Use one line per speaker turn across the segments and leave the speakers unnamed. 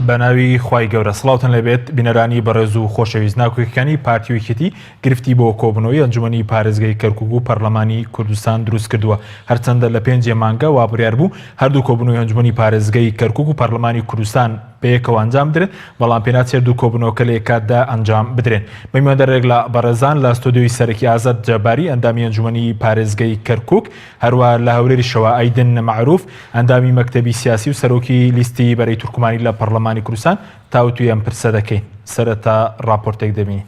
بەناوی خوای گەورە سڵاوتان لێبێت بینەرانی بەڕێز و خۆشەویست ناکۆکیەکانی پارتی و یەکێتی گرفتی بۆ کۆبوونەوەی ئەنجومەنی پارێزگای کەرکوک و پەرلەمانی کوردستان دروست کردووە هەرچەندە لە پێنج مانگە وا بڕیار بوو هەردوو کۆبوونەوەی ئەنجومەنی پارێزگای کەرکوک و پەرلەمانی کوردستان بەیەکەوە ئەنجام بدرێن بەڵام پێناچێت دوو کۆبوونەوەکە لە یەککاتدا ئەنجام بدرێن بە میواندارێک لە بەڕێزان لە ستۆدیۆی سەرەکی ئازاد جەباری ئەندامی ئەنجومەنی پارێزگای کەرکوک هەروە لە هەولێریشەوە ئەیدن مەعروف ئەندامی مەکتەبی سیاسی و سەرۆکی لیستی بەرەی تورکمانی لە پەرلەمانی کوردستان تاوتوێی ئەم پرسە دەکەین. سەرەتا ڕاپۆرتێک دەبینین.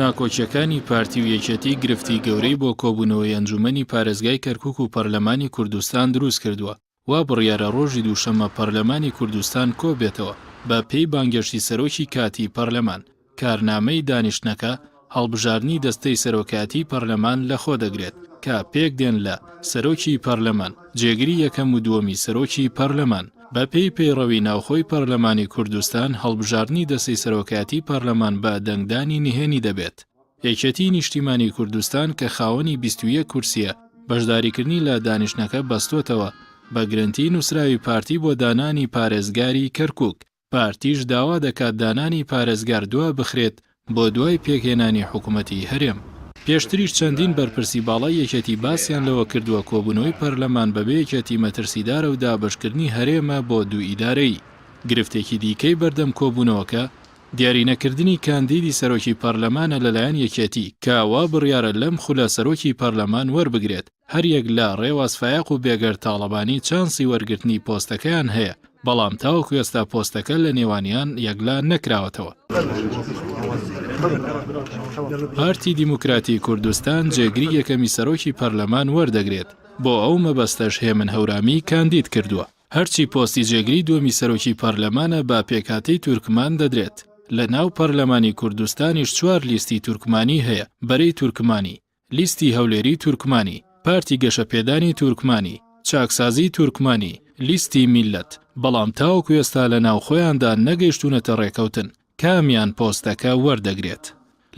ناکۆکییەکانی پارتی و یەکێتی گرفتی گەورەی بۆ کۆبوونەوەی ئەنجوومەنی پارێزگای کەرکوک و پەرلەمانی کوردستان دروستکردووە. وا بڕیارە ڕۆژی دووشەممە پەرلەمانی کوردستان کۆبێتەوە، بە پێی بانگێشتی سەرۆکی کاتیی پەرلەمان، کارنامەی دانیشتنەکە هەڵبژاردنی دەستەی سەرۆکایەتیی پەرلەمان لەخۆ دەگرێت، کە پێکدێن لە، سەرۆکی پەرلەمان، جێگری یەکەم و دووەمی سەرۆکی پەرلەمان. بە پێی پەیڕەوی ناوخۆی پەرلەمانی کوردستان، هەڵبژاردنی دەستەی سەرۆکایەتیی پەرلەمان بە دەنگدانی نهێنی دەبێت. یەکێتیی نیشتیمانیی کوردستان کە خاوەنی 21 کورسییە، بەشداریکردنی لە دانیشتنەکە بەستۆتەوە بە گرەنتیی نووسراوی پارتی بۆ دانانی پارێزگاری کەرکووک، پارتیش داوا دەکات دانانی پارێزگار دوا بخرێت بۆ دوای پێکهێنانی حکومەتی هەرێم. پێشتریش چەندین بەرپرسی باڵای یەکێتی باسیان لەوە کردووە کۆبوونەوەی پەرلەمان بەبێ یەکێتی مەترسیدارە و دابەشکردنی هەرێمە بۆ دوو ئیدارەیی. گرفتێکی دیکەی بەردەم کۆبوونەوەکە، دیارینەکردنی کاندیدی سەرۆکی پەرلەمانە لەلایەن یەکێتی، کە وا بڕیارە لەم خولە سەرۆکی پەرلەمان وەربگرێت، هەریەک لە ڕێواز فایەق و بێگەرد تاڵەبانی چانسی وەرگرتنی پۆستەکەیان هەیە، بەڵام تاوەکو ئێستا پۆستەکە لە نێوانیان یەکلا نەکراوەتەوە. پارتی دیموکراتی کوردستان جێگری یەکەمی سەرۆکی پەرلەمان وەردەگرێت، بۆ ئەو مەبەستەش هێمن هەورامی کاندید کردووە. هەرچی پۆستی جێگری دووەمی سەرۆکی پەرلەمانە بە پێکهاتەی تورکمان دەدرێت. لە ناو پەرلەمانی کوردستانیش چوار لیستی تورکمانی هەیە، بەرەی تورکمانی، لیستی هەولێری تورکمانی، پارتی گەشەپێدانی تورکمانی، چاکسازی تورکمانی، لیستی میللەت، بەڵام تاوەکو ئێستا لە ناوخۆیاندا نەگەیشتوونەتە رێکەوتن کامیان پۆستەکە وەردەگرێت.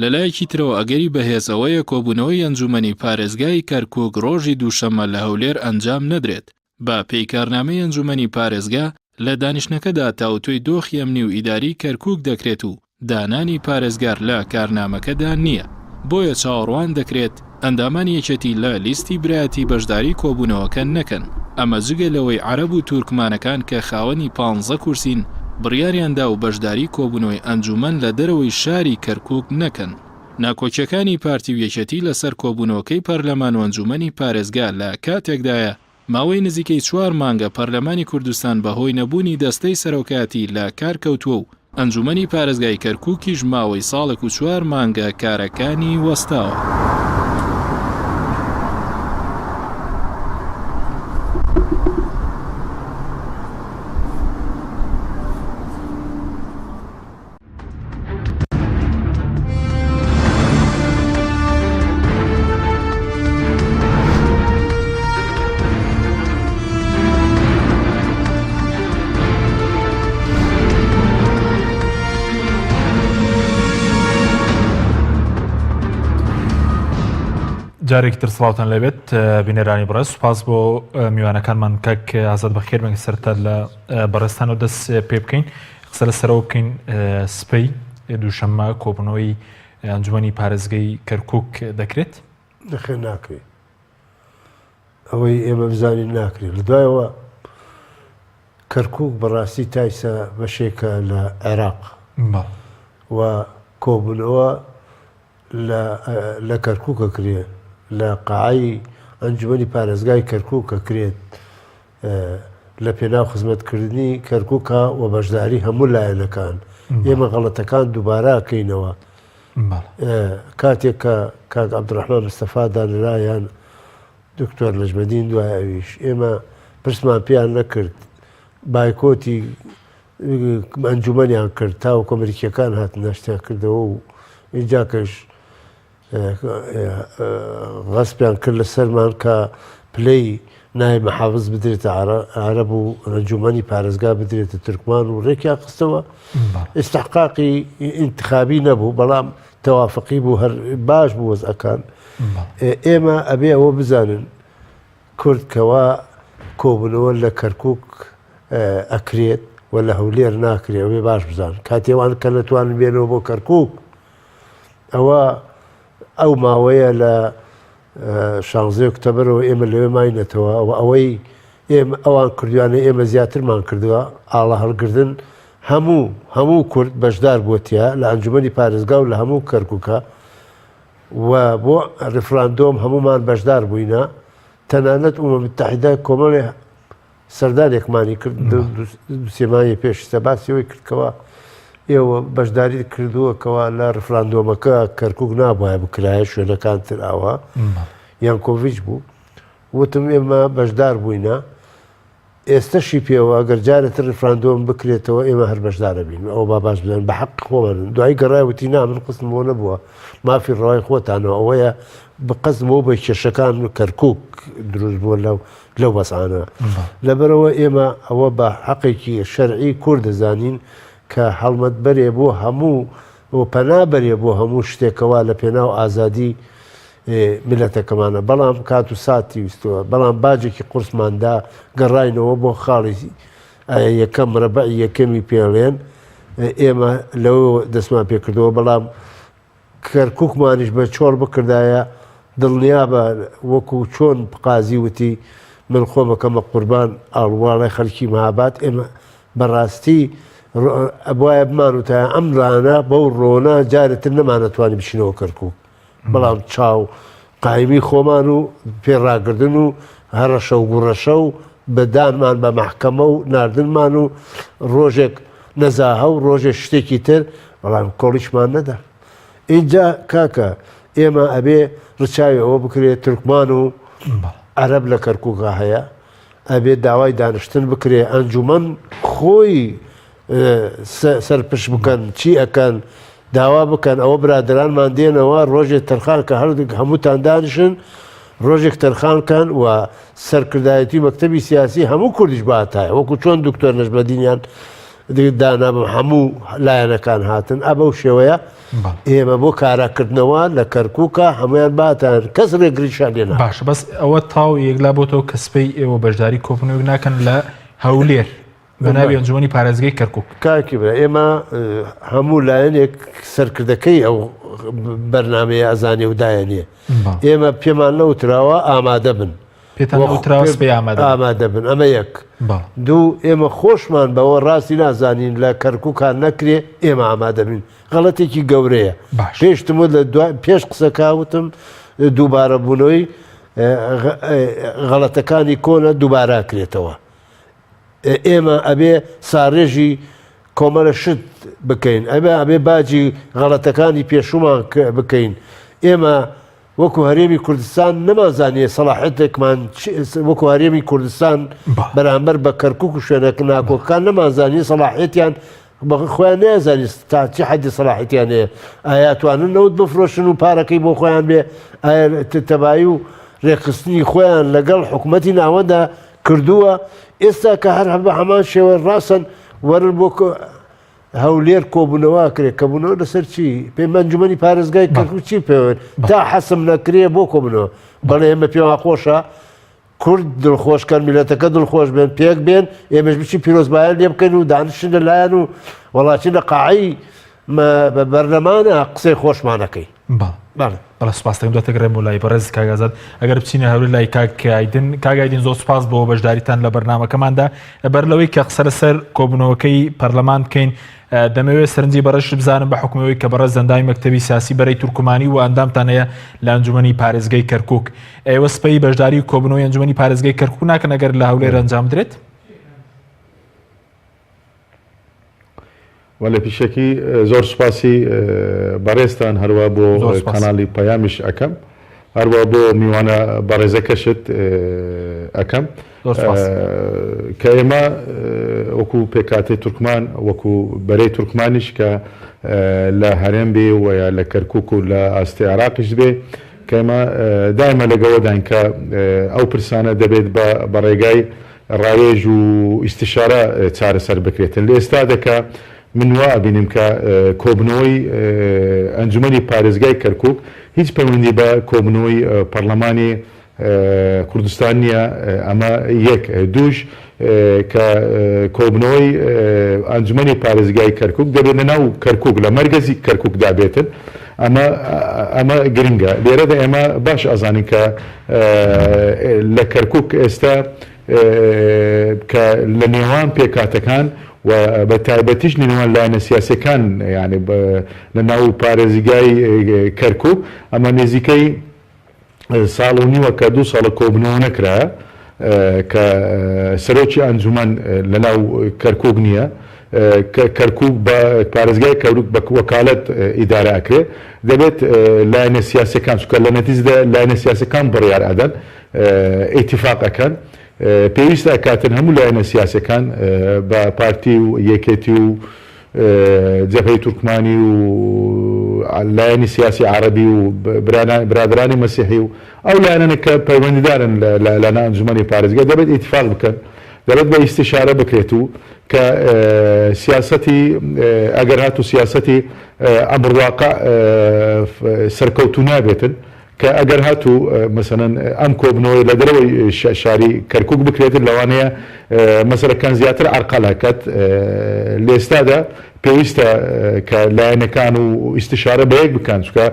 لەلایەکی ترەوە ئەگەری بەهێز ئەوەیە کۆبوونەوەی ئەنجوومەنی پارێزگای کەرکوک رۆژی دووشەممە لە هەولێر ئەنجام نەدرێت، بە پێی کارنامەی ئەنجومەنی پارێزگا، لە دانیشتنەکەدا تاوتوێی دۆخی ئەمنی و ئیداری کەرکوک دەکرێت و دانانی پارێزگار لە کارنامەکەدا نییە، بۆیە چاوەڕوان دەکرێت ئەندامانی یەکێتی لە لیستی برایەتی بەشداری کۆبوونەوەکە نەکەن، ئەمە جگە لەوەی عەرەب و تورکمانەکان کە خاوەنی پانزە کورسین بڕیاریان دا و بەشداری کۆبوونەوەی ئەنجومەن لە دەرەوەی شاری کەرکوک نەکەن. ناکۆکیەکانی پارتی و یەکێتی لەسەر کۆبوونەوەکەی پەرلەمان و ئەنجوومەنی پارێزگا لە کاتێکدایە، ماوەی نزیکەی چوار مانگە پەرلەمانی کوردستان بەهۆی نەبوونی دەستەی سەرۆکایەتی لە کار کەوتووە و ئەنجوومەنی پارێزگای کەرکووکیش ماوەی ساڵێک و چوار مانگە کارەکانی وەستاوە.
جارێکی تر سڵاوتان لێبێت بینەرانی بەڕێز سوپاس بۆ میوانەکانمان کاک ئازاد بەخێر بێن سەرتا لە بەڕێزتانەوە دەست پێ بکەین قسە لەسەرەوە بکەین سبەی دووشەممە کۆبوونەوەی ئەنجومەنی پارێزگەی کەرکک دەکرێت؟
نەخێر ناکرێت ئەوەی ئێمە بزانین ناکرێت لە دوایەوە کەرکک بەڕاستی تایسە بەشێکە لە عێراق و کۆبوونەوە لە لە کەرکوک ئەکرێ لە قاعەی ئەنجومەنی پارێزگای کەرکوک ئەکرێت لە پێناو خزمەتکردنی کەرکوکە و بەشداری هەموو لایەنەکان ئێمە غەڵەتەکان دووبارە ئەکەینەوە کاتێک کە کاک عەبدولڕەحمان مستەفا دانرا یان دکتۆر نەجمەدین دوای ئەویش ئێمە پرسمان پێیان نەکرد بایکۆتی ئەنجومەنیان کرد تاوەکو ئەمریکیەکان هاتن ناشتیان کردەوە و ئینجاکەش غەسپیان کرد لە سەرمان کە پلەی نای محافز بدرێتە عەرەب و ئەنجومەنی پارێزگا بدرێتە تورکمان و ڕێکیان خستەوە ئیستحقاقی ئینتخابی نەبوو بەڵام تەوافقی بوو هەر باش بوو وەزعەکان ئێمە ئەبێ ئەوە بزانن کورد کەوا. کۆبوونەوە لە کەرکک ئەکرێت و لە هەولێر ناکرێت ئەوێ باش بزان کاتێوان کە نەتوانن بێنەوە بۆ کەرکک ئەوە ئەو ماوەیە لە شانزەی ئۆکتەبەرەوە ئێمە لەوێ ماینەتەوە و ئەوەی ئێمە ئەوان کردویانە ئێمە زیاترمان کردووە ئاڵا هەڵگردن هەموو هەموو کورد بەشدار بووە تیا لە ئەنجومەنی پارێزگا و لە هەموو کەرکووکە و بۆ ڕیفراندۆم هەموومان بەشدار بووینە تەنانەت ئومە متحدە کۆمەڵێ سەردانێکمانی کرد دوو سێ مانگی پێش ئیستا باسی ئەوەی کرد کەوا ئێوە بەشداریت کردووە کەوا لە ڕفراندۆمەکە کەرکک نابایە بکرایە شوێنەکان تر ئاوا یانکۆڤچ بوو وتم ئێمە بەشدار بووینە ئێستەشی پێوە ئەگەر جارێتر ڕفراندۆم بکرێتەوە ئێمە هەر بەشدارە بین ئەو با باش بزانن بە حەق خۆمان دوای گەڕای وتی نا من قسم بۆ نەبووە مافی ڕەوای خۆتانەوە ئەوەیە بقەست بۆ بە کێشەکان کەرکک دروست بووە لەو لەو وەزعانە. لەبەرئەوە ئێمە ئەوە بە حەقێکی شەرعی کورد دەزانین کە هەڵمەت بەرێ بۆ هەموو و پەنا بەرێ بۆ هەموو شتێک کەوا لە پێناو ئازادی میللەتەکەمانە. بەڵام کات و ساتی ویستووە. بەڵام باجێکی قورسمان دا، گەڕاینەوە بۆ خاڵی یەکەم، رەبعی یەکەمی پێڵێن. ئێمە لەوەوە دەستمان پێکردەوە، بەڵام کەرکوکمانیش بە چۆڵ بکردایە دڵنیابە وەکو چۆن قازی وتی من خۆم ئەکەمە قوربان ئاڵوواڵی خەلکی مهاباد ئێمە بەڕاستی ئەبوایە بمانوتایە ئەم ڕانە بەو ڕۆنە جارێ تر نەمانەتوانی بچینەوە کەرکوک بەڵام چاو قایمی خۆمان و پێڕاگردن و هەڕەشە و گوڕەشە و بە دانمان بە مەحکەمە و ناردنمان و ڕۆژێک نەزاهە و ڕۆژێک شتێکی تر بەڵام کۆڵیشمان نەدا ئینجا کاکە ئێمە ئەبێ ڕچاوی ئەوە بکرێت تورکمان و عەرەب لە کەرکووکا هەیە ئەبێ داوای دانیشتن بکرێ ئەنجومەن خۆی سەرپش بکەن چی ئەکەن داوا بکەن ئەوە برادەرانمان دێنەوە ڕۆژێک تەرخان کە هەردووک هەمووتان دانیشن ڕۆژێک تەرخان کەن و سەرکردایەتی مەکتەبی سیاسی هەموو کوردیش باتایە وەکو چۆن دکتۆر نەجمەدینیان دانا بم هەموو لایەنەکان هاتن ئە بەو شێوەیە ئێمە بۆ کاراکردنەوە لە کەرکووکە هەمویان باتان کەس ڕێگریشان لێ
باشە بەس ئەوە تاو یەکلا بۆتەوە کە سپەی ئێوە بەشداری کۆبوونەوەک ناکەن لە هەولێر بە ناوی ئەنجومەنی پارێزگەی کەرکوک.
کاکی برا ئێمە هەموو لایەنێک سەرکردەکەی ئەو بەرنامەیە ئەزانێ و دایەنێ ئێمە پێمان نەوتراوە ئامادە بن
پێتان نەوتراوە سبەی ئامادە بن.
ئامادە بن ئەمە یەک دوو ئێمە خۆشمان بەوە ڕاستی نازانین لە کەرکوکان نەکرێ ئێمە ئامادە بین غەڵەتێکی گەورەیە پێشتم وت لە پێش قسەکە وتم دووبارە بوونەوەی غەڵەتەکانی کۆنە دووبارە کرێتەوە ئێمە ئەبێ ساڕێژی کۆمەلە شت بکەین ئەمە ئەبێ باجی غەڵەتەکانی پێشومان بکەین ئێمە وەکو هەرێمی کوردستان نەمانزانیە سەڵاحەتێکمان وەکو هەرێمی کوردستان بەرامبەر بە کەرکک و شوێنە ناکۆکان نەمانزانیە سەڵاحەتیان خۆیان نەیانزانی تا چی حەدی سەڵاحەتیان هەیە ئایا توانن نەوت بفرۆشن و پارەکەی بۆ خۆیان بێ ئایا تەبایی و رێکخستنی خۆیان لەگەڵ حکوومەتی ناوەندە کردووە ئێستا کە هەر بە هەمان شێوە ڕاستن وەرن بۆ هەولێر کۆبوونەوە کرێ کەبوونەوە لەسەر چی پێ ئەنجومەنی پارێزگای کەرکوک چی پێوە تا حەسم نەکرێ بۆ کۆبوونەوە بەڵێ ئێمە پێوان خۆشە کورد دڵخۆش کەن میلەتەکە دڵخۆش بێن پێک بێن ئێمەش بچی پیرۆزبایان لێ بکەن و دانیشن لە لایەن و وەڵاچی لە قاعی بەرلەمانە قسەی خۆشمانەکەی
بەڵێ بەڵێ سوپاس دەکەم دواتر گەڕێم بۆ لای بەڕێز کاک ئازاد ئەگەر بچینە هەولێر لای کاک ئایدن کاک ئایدن زۆر سوپاس بۆ بەشداریتان لە بەرنامەکەماندا بەر لەوەی کە قسە لەسەر کۆبوونەوەکەی پەرلەمان بکەین دەمەوێت سەرنجی بەڕێزت بزانم بە حکومەوەی کە بەڕێز ئەندامی مەکتەبی سیاسی بەرەی تورکمانی و ئەندامتان هەیە لە ئەنجومەنی پارێزگەی کەرکک ئێوە سپەی بەشداری کۆبوونەوەی ئەنجومەنی پارێزگەی کەرکک ناکەن ئەگەر لە هەولێر ئەنجام بدرێت؟
وەلێ پیشەکی زۆر سوپاسی بەڕێزتان هەروا بۆ کەناڵی پەیامیش ئەکەم هەروا بۆ میوانە بەڕێزەکەشت ئەکەم کە ئێمە وەکو پێکاتی تورکمان وەکو بەرەی تورکمانیش کە لە هەرێم بێ و یا لە کەرکک و لە ئاستی عێراقیش بێ کە ئێمە دایمە لەگەوەداین کە ئەو پرسانە دەبێت بە ڕێگای ڕاوێژ و ئیستیشارە چارەسەر بکرێتن. لە ئێستادا کە من وا ئەبینم کە کۆبنەوەی ئەنجومەنی پارێزگای کەرکوک هیچ پەیوەندی بە کۆبنەوەی پەڕلەمانی. کوردستان نییە ئەمە یەک دووش کە کۆبنەوەی ئەنجومەنی پارێزگای کەرکک دەبێت لە ناو کەرکک لە مەرگەزی کەرککدا بێتن ئەمە ئەمە گرنگە لێرەدا ئێمە باش ئەزانین کە لە کەرکک ئێستا کە لە نێوان پێکهاتەکان و بە تایبەتیش لە نێوان لایەنە سیاسیەکان یانی لە ناو پارێزگای کەرکوک ئەمە نزیکەی ساڵ و نیوە کە دوو ساڵە کۆبنەوە نەکرایە کە سەرۆکی ئەنجومەن لە ناو کەرکوک نییە کەرکوک بە پارێزگای کەرکوک بە وەکالەت ئیدارە ئەکرێ دەبێت لایەنە سیاسەکان چونکە لە نەتیجەدا لایەنە سیاسەکان بڕیار ئەدەن ئیتیفاق ئەکەن پێویست ئەکاتن هەموو لایەنە سیاسەکان بە پارتی و یەکێتی و جەبهەی تورکمانی و لایەنی سیاسی عەرەبی و برادرانی مەسیحی و ئەو لایەنانە کە پەیوەندیدارن لە ئەنجومەنی پارێزگا دەبێت ئیتیفاق بکەن دەبێت بە ئیستیشارە بکرێت و کە سیاسەتی ئەگەر هاتوو سیاسەتی ئەمر واقع سەرکەوتوو نابێتن کە ئەگەر هاتوو مەسەلەن ئەم کۆبنەوەی لە دەرەوەی شاری کەرکوک بکرێت لەوانەیە مەسەلەکان زیاتر عەرقەل ئەکات لێستادا پێویستە کە لایەنەکان و ئیستیشارە بە یەک بکەن چونکە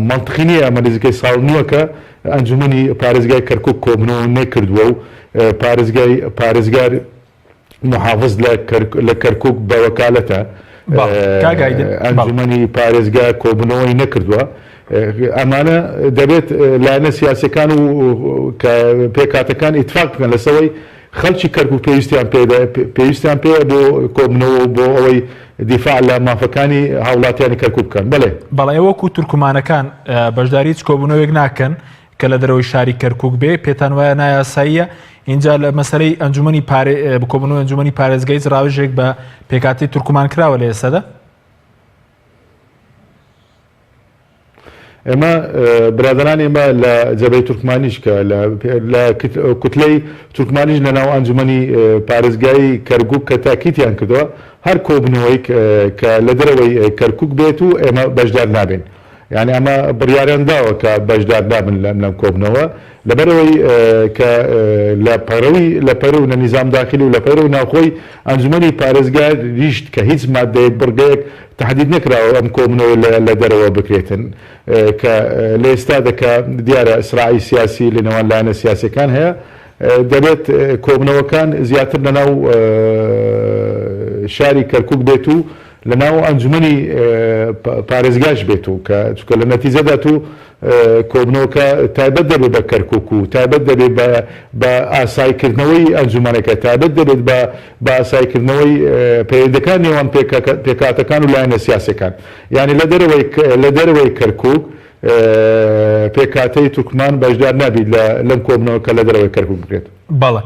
مەنتقی نییە ئەمە نزیکەی ساڵ نیوە کە ئەنجومەنی پارێزگای کەرکوک کۆبنەوە نەکردووە و پارێزگای پارێزگار محافز لە کەرکوک بە وەکالەتە ئەنجومەنی پارێزگا کۆبوونەوەی نەکردووە ئەمانە دەبێت لایەنە سیاسەکان و پێکاتەکان ئیتفاق بکەن لەسەوەی خەڵکی کەرکوک پێویستیان پێ پێویستیان پێ بۆ کۆبنەوە بۆ ئەوەی دیفاع لە مافەکانی هاوڵاتیانی کەرکوک بکەن بەڵێ
بەڵێ وەکو تورکمانەکان بەشداری هیچ کۆبوونەوەیەک ناکەن کە لە دەرەوەی شاری کەرکوک بێ پێتان وایە نایاساییە اینجا لە مەسەلەی ئەنجومەنی پارێ کۆبوونەوەی ئەنجومەنی پارێزگای هیچ ڕاوێژێک بە پێکهاتەی تورکمان کراوە لە ئێستادا؟
ئێمە برادەرانی ئێمە لە جەبەی تورکمانیش کە لە کوتلەی تورکمانیش لە ناو ئەنجومەنی پارێزگای کەرکوک کە تاکیدیان کردووە هەر کۆبوونەوەیک کە لە دەرەوەی کەرکوک بێت و ئێمە بەشدار نابین. یانی ئەمە بڕیاریان داوە کە بەشدار نابن لەم لەم کۆبنەوە لەبەرئەوەی کە لە پەیڕەوی لە پەیڕەو لە نیزام داخلی و لە پەیڕەو ناوخۆی ئەنجومەنی پارێزگا ریشت کە هیچ مادەیەک بڕگەیەک تەحدید نەکراوە ئەم کۆبنەوە لە لە دەرەوە بکرێتن کە لە ئێستادا کە دیارە سراعی سیاسی لە نێوان لایەنە سیاسیەکان هەیە دەبێت کۆبنەوەکان زیاتر لە ناو شاری کەرکوک بێت و لە ناو ئەنجومەنی پارێزگاش بێت و کە چونکە لە نەتیجەدا تو کۆبنەوەکە تایبەت دەبێت بە کەرکوک و تایبەت دەبێت بە بە ئاسایکردنەوەی ئەنجومەنەکە تایبەت دەبێت بە بە ئاسایکردنەوەی پەیوەندەکان نێوان پێکهاتەکان و لایەنە سیاسیەکان یانی لە دەرەوەی لە دەرەوەی کەرکوک پێکهاتەی تورکمان بەشدار نابیت لە لەم کۆبنەوە کە لە دەرەوەی کەرکوک بکرێت.
بەڵێ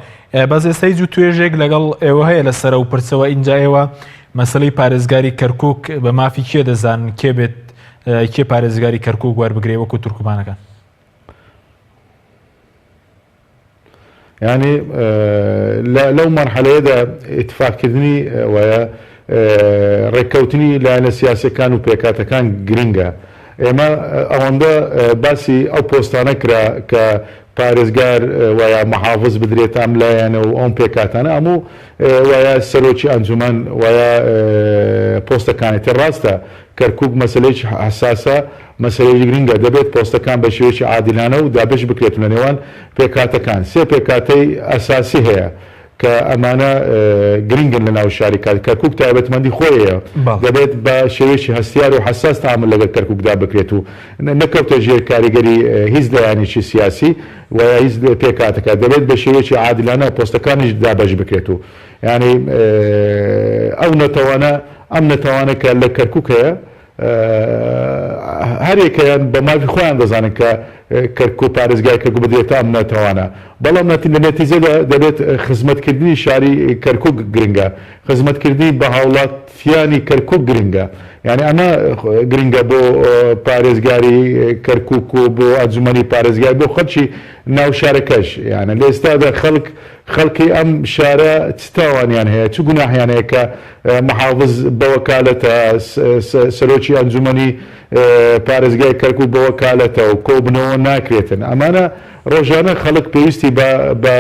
بەس ئێستا هیچ وتوێژێک لەگەڵ ئێوە هەیە لەسەر ئەو پرسەوە ئینجا ئێوە مەسەلەی پارێزگاری کەرکک بە مافی کێ دەزانن کێ بێت کێ پارێزگاری کەرکک وەربگرێ وەکو تورکمانەکان؟
یانی لەو مەرحەلەیەدا ئیتفاقکردنی وایە ڕێککەوتنی لایەنە سیاسەکان و پێکهاتەکان گرنگە ئێمە ئەوەندە باسی ئەو پۆستانە کرا کە پارێزگار وایە محافز بدرێتە ئەم لایەنە و ئەم پێکهاتانە هەموو وایە سەرۆکی ئەنجومەن وایە پۆستەکانی تر ڕاستە کەرکوک مەسەلەیەکی حەساسە مەسەلەیەکی گرنگە دەبێت پۆستەکان بە شێوەیەکی عادیلانە و دابەش بکرێت لە نێوان پێکهاتەکان سێ پێکهاتەی ئەساسی هەیە کە ئەمانە گرنگن لە ناو شاری کەرکوک تایبەتمەندی خۆی هەیە دەبێت بە شێوەیەکی هەستیار و حەساس تەعامول لەگەڵ کەرکوکدا بکرێت و نەکەوتە ژێر کاریگەری هیچ لایەنێکی سیاسی و یا هیچ پێکهاتەکە دەبێت بە شێوەیەکی عادیلانە پۆستەکانیش دابەش بکرێت و یانی ئەو نەتەوانە ئەم نەتەوانە کە لە کەرکوک هەیە هەریەکەیان بە مافی خۆیان دەزانن کە کەرکوک پارێزگای کەرکوک بدرێتە ئەم نەتەوانە بەڵام لە نەتیجەدا دەبێت خزمەتکردنی شاری کەرکوک گرنگە خزمەتکردنی بە هاوڵاتیانی کەرکوک گرنگە. یانی ئەمە گرنگە بۆ پارێزگاری کەرکوک و بۆ ئەنجومەنی پارێزگای بۆ خەڵکی ناو شارەکەش یانە لە ئێستادا خەڵک خەڵکی ئەم شارە چ تاوانیان هەیە چ گوناحیان هەیە کە محافز بە وەکالەتە سەرۆکی ئەنجومەنی پارێزگای کەرکوک بە وەکالەتە و کۆبنەوە ناکرێتن ئەمانە ڕۆژانە خەڵک پێویستی بە بە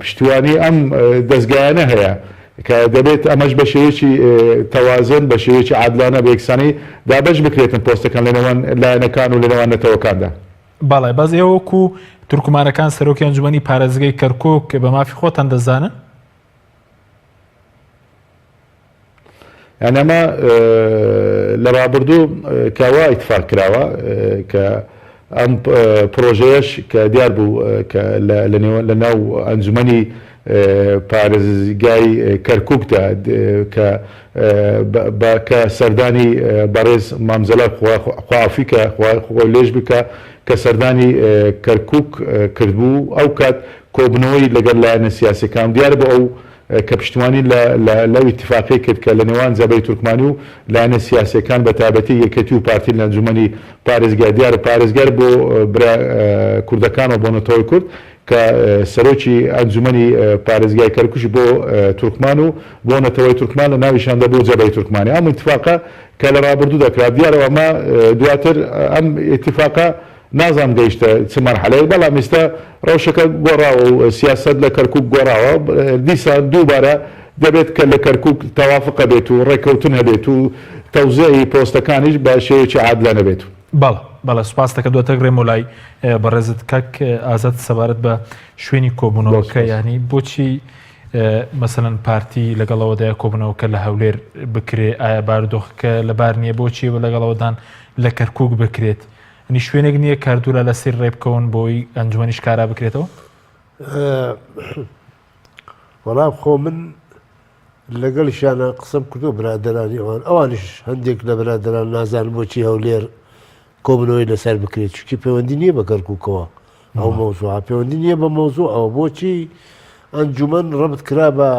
پشتیوانی ئەم دەزگایانە هەیە کە دەبێت ئەمەش بە شێوەیەکی تەوازن، بە شێوەیەکی عادلانە، بە یەکسانی دابەش بکرێتن پۆستەکان لە نێوان لایەنەکان و لە نێوان نەتەوەکاندا.
بەڵێ، بەس ئێوە وەکو تورکمانەکان سەرۆکی ئەنجومەنی پارێزگەی کەرکوک بە مافی خۆتان دەزانن؟
یانی ئەمە لە ڕابردوو کە وا ئیتفاق کراوە کە ئەم پرۆژەیەش کە دیار بوو کە لە نێوان لە ناو ئەنجومەنی پارێزگای کەرکووکدا کە بە کە سەردانی بەڕێز مام جەلال خوا عەفوی کە خوا خۆی لێش بکا کە سەردانی کەرکووک کردبوو ئەو کات کۆبنەوەی لەگەڵ لایەنە سیاسیەکان دیارە بۆ ئەو کە پشتیوانی لە لە لەو ئیتیفاقەی کرد کە لە نێوان جەبهەی تورکمانی و لایەنە سیاسیەکان بە تایبەتی یەکێتی و پارتی لە ئەنجومەنی پارێزگای دیارە پارێزگار بۆ برا کوردەکان و بۆ نەتەوەی کورد کە سەرۆکی ئەنجومەنی پارێزگای کەرکوکی بۆ تورکمان و بۆ نەتەوەی تورکمان لە ناویشاندا بۆ جەبهەی تورکمانی ئەم ئیتیفاقە کە لە ڕابردوودا کرا دیارە ئەمە دواتر ئەم ئیتیفاقە نازانم گەیشتە چ مەرحەلەیەک، بەڵام ئیستا ڕەوشەکە گۆڕاوە و سیاسەت لە کەرکوک گۆڕاوە، دیسان دووبارە دەبێت کە لە کەرکوک تەوافق هەبێت و ڕێککەوتن هەبێت و تەوزیعی پۆستەکانیش بە شێوەیەکی عادلانە بێت.
بەڵێ بەڵێ سوپاست دەکەم دواتر ڕێمۆ لای بەڕێزت کاک ئازاد سەبارەت بە شوێنی کۆبوونەوەکە یانی بۆچی مەسەلەن پارتی لەگەڵ ئەوەدایە کۆبوونەوەکە لە هەولێر بکرێ ئایا بارودۆخەکە لەبار نییە بۆچی ئێوە لەگەڵ ئەوەدان لە کەرکوک بکرێت ینی شوێنێک نییە کە هەردوولا لەسەری ڕێ بکەون بۆی ئەنجومەنیش کارا بکرێتەوە؟
وەڵام خۆ من لەگەڵیشیانە قسەم کردو برادرانی ئەوان ئەوانیش هەندێک لە برادران نازان بۆچی هەولێر کۆبنەوەی لەسەر بکرێت چونکی پەیوەندی نییە بە کەرکووکەوە ئەو مەوزوعە پەیوەندی نییە بە مەوزوعەوە بۆچی ئەنجومەن ڕەبت کرا بە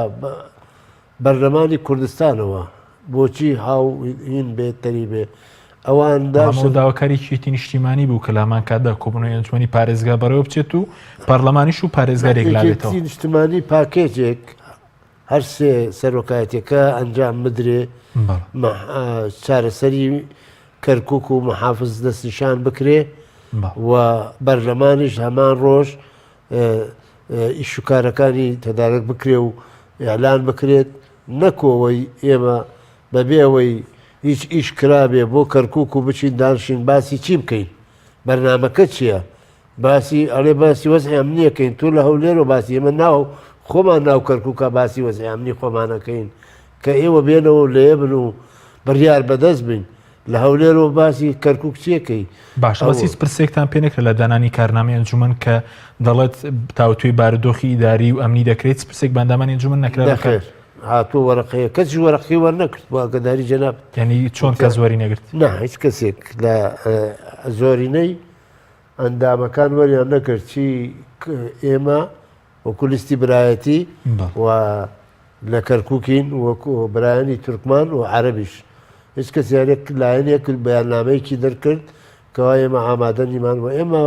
بەرلەمانی کوردستانەوە بۆچی هاو هین بێت تەری بێ ئەوان
داشتن داواکاری یەکێتی نیشتیمانی بوو کە لامان کاتدا کۆبوونەوەی ئەنجومەنی پارێزگا بەڕێوە بچێت و پەرلەمانیش و پارێزگارێک لابێتەوە.
یەکێتی نیشتمانی پاکێجێک هەر سێ سەرۆکایەتیەکە ئەنجام بدرێ چارەسەری کەرکک و محافز دەستنیشان بکرێ و بەرلەمانیش هەمان ڕۆژ ئیشوکارەکانی تەدارەک بکرێ و ئیعلان بکرێت نەکو ئەوەی ئێمە بەبێ ئەوەی هیچ ئیش کرابێ بۆ کەرکک و بچین دانشین باسی چی بکەین بەرنامەکە چییە باسی ئەڵێ باسی وەزعی ئەمنیەکەین تۆ لە هەولێرەوە باسی ئێمە ناو خۆمان ناو کەرکووکە باسی وەزعی ئەمنی خۆمانەکەین کە ئێوە بێنەوە لێ بن و بڕیار بەدەست بین لە هەولێرەوە باسی کەرکوک چیەکەی؟
باشە بەس هیچ پرسێکتان پێ نەکرا لە دانانی کارنامەی ئەنجومەن کە دەڵێت تاوتوێی بارودۆخی ئیداری و ئەمنی دەکرێت هیچ پرسێک بە ئەندامانی ئەنجومەن نەکرا
نەخێر هاتووە وەرەقەیە کەسیش وەرەقەی وەرنەکرد بۆ ئاگاداری جەنابت.
یانی چۆن کەس وەری نەگرت؟
نا هیچ کەسێک لە زۆرینەی ئەندامەکان وەریان نەکرد چی ئێمە وەکو لیستی برایەتی و لە کەرکوکین وەکو برایانی تورکمان و عەرەبیش هیچ کەس یانێک لایەنێک بەیاننامەیەکی دەرکرد کەوا ئێمە ئامادە نیمان و ئێمە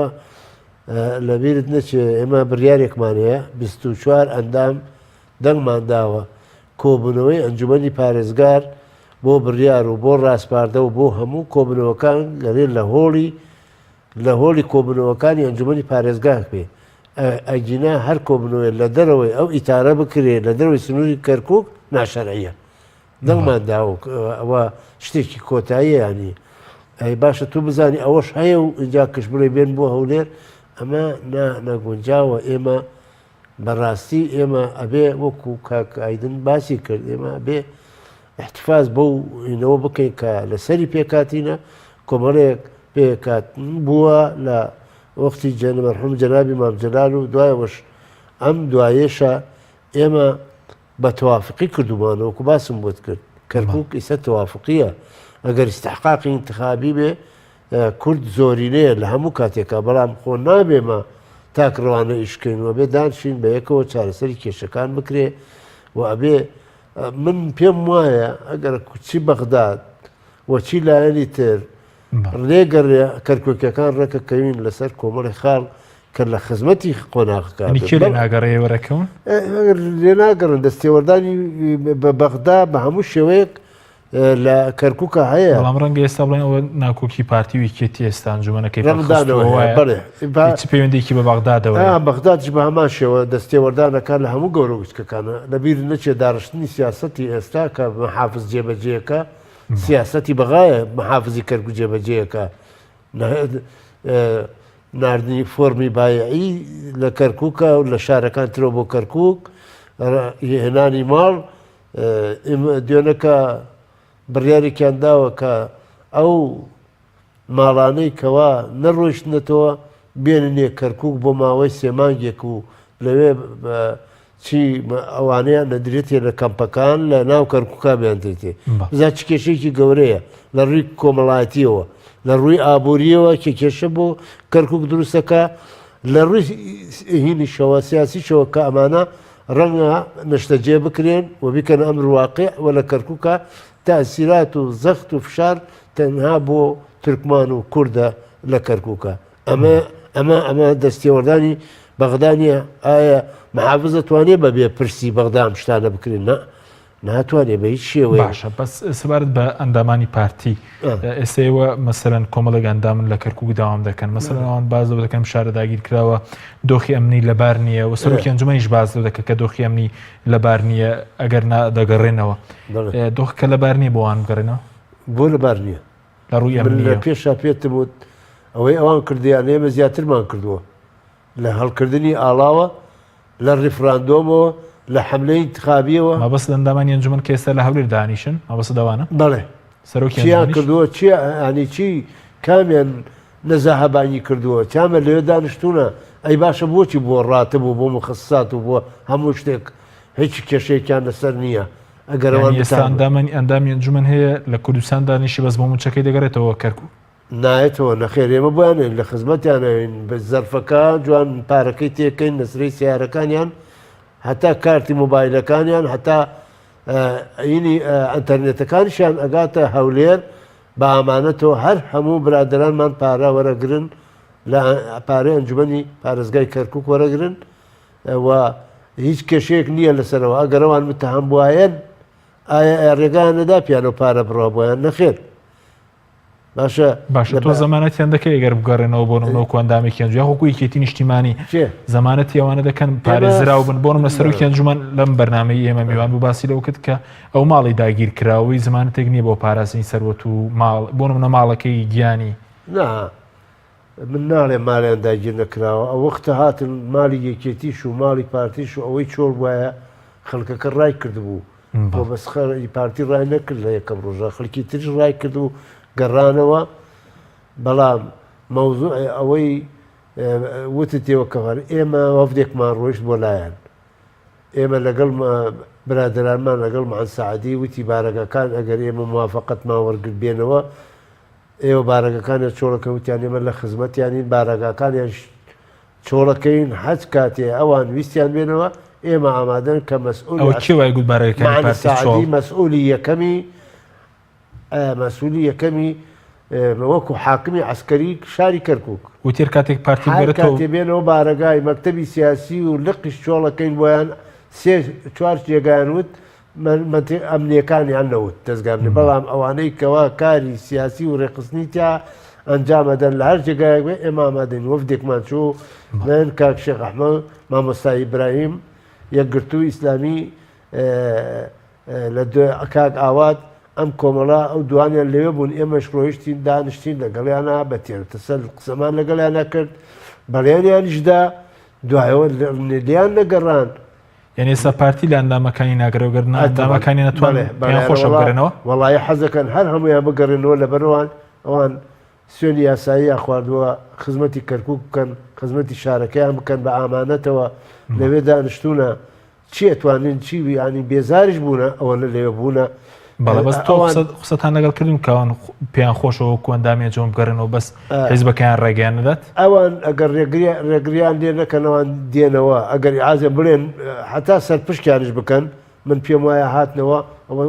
لەبیرت نەچێ ئێمە بڕیارێکمان هەیە 24 ئەندام دەنگمان داوە کۆبوونەوەی ئەنجومەنی پارێزگار بۆ بڕیار و بۆ ڕاسپاردە و بۆ هەموو کۆبنەوەکان گەرێ لە هۆڵی لە هۆڵی کۆبوونەوەکانی ئەنجومەنی پارێزگاه بێ، ئەگینا هەر کۆبوونەوەیەک لە دەرەوەی ئەو ئیتارە بکرێ، لە دەرەوەی سنووری کەرکووک ناشەرعییە. دەنگمان داوە و ئەوە شتێکی کۆتاییە یانی ئەی باشە تۆ بزانی ئەوەش هەیە و ئینجا کش بڵێ بێن بۆ هەولێر ئەمە نا نەگونجاوە ئێمە بەڕاستی ئێمە ئەبێ وەکو کاک ئایدن باسی کرد ئێمە ئەبێ احتفاظ بەو هینەوە بکەین کە لەسەری پێکهاتینە کۆمەڵێک پێکهاتن بووە لە وەختی جەن مەرحوم جەنابی مام جەلال و دوایەوەش ئەم دوایەشە ئێمە بە توافقی کردومانە وەکو باسم بۆت کرد کەرکک ئیسە توافقیە ئەگەر استحقاقی انتخابی بێ کورد زۆرینەیە لە هەموو کاتێکا بەڵام خۆ نابێمە تاک ڕەوانە ئیشکەین و بێ دانشین بە یەکەوە چارەسەری کێشەکان بکرێ و ئەبێ من پێم وایە ئەگەر چی بەغداد. و چی لایەنی تر لێگەڕێ کەرکوکیەکان ڕێکەکەوین لەسەر کۆمەڵی خاڵ کە لە خزمەتی قۆناغەکە
کێ لێ ناگەڕێ وەرەکەون؟
لێ ناگەڕن دەستێوەردانی بە بەغدا بە هەموو شێوەیەک لە کەرکووکە هەیە.
بەڵام ڕەنگە ئێستا بڵێن ئەوە ناکۆکی پارتی و یەکێتی ئێستا ئەنجومەنەکەی
ڕەنگدانەوە
پەکخستووە
هەیە، بەڵێ.
چ پەیوەندییەکی بە بەغدادەوە هەیە؟
بەغدادیش بە هەمان شێوە دەستێوەردانەکان لە هەموو گەورە و گچکەکانە. لەبیر نەچێت داڕشتنی سیاسەتی ئێستا کە محافز جێبەجێیەکە، سیاسەتی بەغایە محافزی کەرکووک جێبەجێیەکە. ناردنی فۆرمی بایعی لە کەرکووکە و لە شارەکان ترەوە بۆ کەرکووک، هێنانی ماڵ، دوێنەکە بڕیارێکیان داوە کە ئەو ماڵانەی کەوا نەڕۆیشتنەتەوە بێننێ کەرکووک بۆ ماوەی سێ مانگێک و لەوێ چی ئەوانەیان نەدرێتێ لە کەمپەکان لە ناو کەرکووکا بیاندرێتێ. بزا چ کێشەیەکی گەورەیە لە ڕووی کۆمەڵایەتیەوە، لە ڕووی ئابووریەوە کە کێشە بۆ کەرکووک دروستەکە، لە ڕووی هینیشەوە سیاسیشەوە کە ئەمانە ڕەنگە نشتەجێ بکرێن و بیکەنە ئەمر واقع و لە کەرکووکا تاسیرات و زەخت و فشار تەنها بۆ تورکمان و کوردە لە کەرکووکا. ئەمە ئەمە ئەمە دەستێوەردانی بەغدا نییە؟ ئایا محافز دەتوانێت بە بێ پرسی بەغدا ئەم شتانە بکرێن؟ نا ناتوانێت بە هیچ شێوەیەک.
باشە بەس سەبارەت بە ئەندامانی پارتی ئێستا ئێوە مەسەلەن کۆمەڵێک ئەندامن لە کەرکوک داوام دەکەن مەسەلەن ئەوان باس لەوە دەکەن شارە داگیر کراوە دۆخی ئەمنی لەبار نییە و سەرۆکی ئەنجومەنیش باس لەوە دەکە کە دۆخی ئەمنی لەبار نییە ئەگەر نا دەگەڕێنەوە دۆخەکە لەبار نییە بۆ وان بگەڕێنەوە؟
بۆ لەبار نییە؟
لە ڕووی
من لە
ئەمنییەوە.
پێشا پێتم وت ئەوەی ئەوان کردیان ئێمە زیاترمان کردووە لە هەڵکردنی ئاڵاوە لە ڕیفراندۆمەوە لە حەملەی ئینتخابیەوە.
مەبەست ئەندامانی ئەنجومەن کە ئێستا لە هەولێر دانیشن مەبەستت ئەوانە؟
بەڵێ.
سەرۆکی
چیان
ئەنجومەنیش؟
کردووە چی یانی چی کامیان نەزاهە بانگی کردووە چامە لەوێ دانیشتوونە ئەی باشە بۆچی بۆ ڕاتب و بۆ مخەسسات و بۆ هەموو شتێک هیچ کێشەیەکیان لەسەر نییە ئەگەر ئەوان
یانی ئێستا
بتان
ئەندامانی ئەندامی ئەنجومەن هەیە لە کوردستان دانیشی بەس بۆ مووچەکەی دەگەڕێتەوە کەرکوک؟
نایەتەوە نەخێر ئێمە بۆیان لە خزمەتیانەوین بە زەرفەکە جوان پارەکەی تێکەین نەسرەی سیارەکانیان هەتا کارتی مۆبایلەکانیان هەتا ینی ئەتەرنێتەکانیشیان ئەگاتە هەولێر بە ئامانەتەوە هەر هەموو برادرانمان پارە وەرەگرن لە پارەی ئەنجومی پارێزگای کەرکک وەرەگرن و هیچ کێشەیەک نییە لەسەرەوە ئەگەر ئەوان متهم بواەن ئایا ڕێگایان نەدا پیانەوە پارە بڕوا بۆیان نەخێر باشە
باشە تۆ زەمانەتیان دەکەی ئەگەر بگەڕێنەوە بۆ نمونە وەکو ئەندامێکی ئەنجومەن یاخۆ وەکو یەکێتی نیشتیمانی زەمانەتی ئەوانە دەکەن پارێزراو بن بۆ نمونە سەرۆکی ئەنجومەن لەم بەرنامەی ئێمە میوان بوو باسی لەوە کرد کە ئەو ماڵی داگیر کراوەی زمانەتێک نییە بۆ پاراستنی سەروەت و ماڵ بۆ نمونە ماڵەکەی گیانی
نا من ناڵێم ماڵیان داگیر نەکراوە ئەو وەختە هاتن ماڵی یەکێتیش و ماڵی پارتیش و ئەوەی چۆڵ بوایە خەڵکەکە ڕای کردبوو بۆ بەس خەڵکی پارتی ڕای نەکرد لە یەکەم ڕۆژە خەڵکی تریش ڕای کرد و گەڕانەوە بەڵام مەوزوع ئەوەی وتت ئێوە کەوان ئێمە وەفدێکمان ڕۆیشت بۆ لایەن ئێمە لەگەڵ برادەرانمان لەگەڵ معەن سەعدی وتی بارەگاکان ئەگەر ئێمە موافقەتمان وەرگرت بێنەوە ئێوە بارەگەکانیان چۆڵەکەن وتیان ئێمە لە خزمەتیانین بارەگاکانیان چۆڵەکەین هەچ کاتێ ئەوان ویستیان بێنەوە ئێمە ئامادەن کە مەسئولی
ئەوە کێ وای گوت بارەگەکانی
معەن
پارتی چۆڵ؟
سەعدی مەسئولی یەکەمی مەسئولی یەکەمی وەکو حاکمی عەسکەری شاری کەرکوک.
وتی هەر کاتێک پارتی
هەر
بگەرێتەوە.
کاتێ بێنەوە بارەگای مەکتەبی سیاسی و لقیش چۆڵەکەین بۆیان سێ چوار جێگایان وت مەنتیق ئەمنیەکانیان نەوت دەزگا ئەمنی بەڵام ئەوانەی کەوا کاری سیاسی و ڕێکخستنی تیا ئەنجام ئەدەن لە هەر جێگایەک بێ ئێمە ئامادەین وەفدێکمان چوو من کاک شێخ ئەحمەد مامۆستا ئیبراهیم یەکگرتوو ئیسلامی لە کاک ئاوات ئەم کۆمەڵە ئەو دوانیان لەوێ بوون ئێمەش ڕۆیشتین دانیشتین لەگەڵیانە بە تێرتەسەل قسەمان لەگەڵیانە کرد بەڵێنیانیشدا دوایەوە لێیان نەگەڕان
یانی ئێستا پارتی لە ئەندامەکانی ناگەرێ گەر نا ئەندامەکانی نەتوان پێیان خۆشە بگەرێنەوە؟
وەڵایی حەزەکەن هەر هەموویان بگەڕێنەوە لەبەرئەوان ئەوان سوێنی یاساییان خواردووە خزمەتی کەرکوک بکەن خزمەتی شارەکەیان بکەن بە ئامانەتەوە لەوێ دانیشتوونە چی ئەتوانن چی ینی بێزاریش بوونە ئەوەنە لەوێ بوونە
بەڵێ بەس تۆ قسەتان لەگەڵ کردن کەوان پێیان خۆشەوە وەکو ئەندامی ئەنجومەن بگەڕێنەوە بەس حیزبەکەیان ڕێگەیان نەدات؟
ئەوان ئەگەر ڕێگریان لێ نەکەن ئەوان دێنەوە ئەگەر ئازێ بڵێن هەتا سەرپشکیانش بکەن من پێم وایە هاتنەوە ئەوە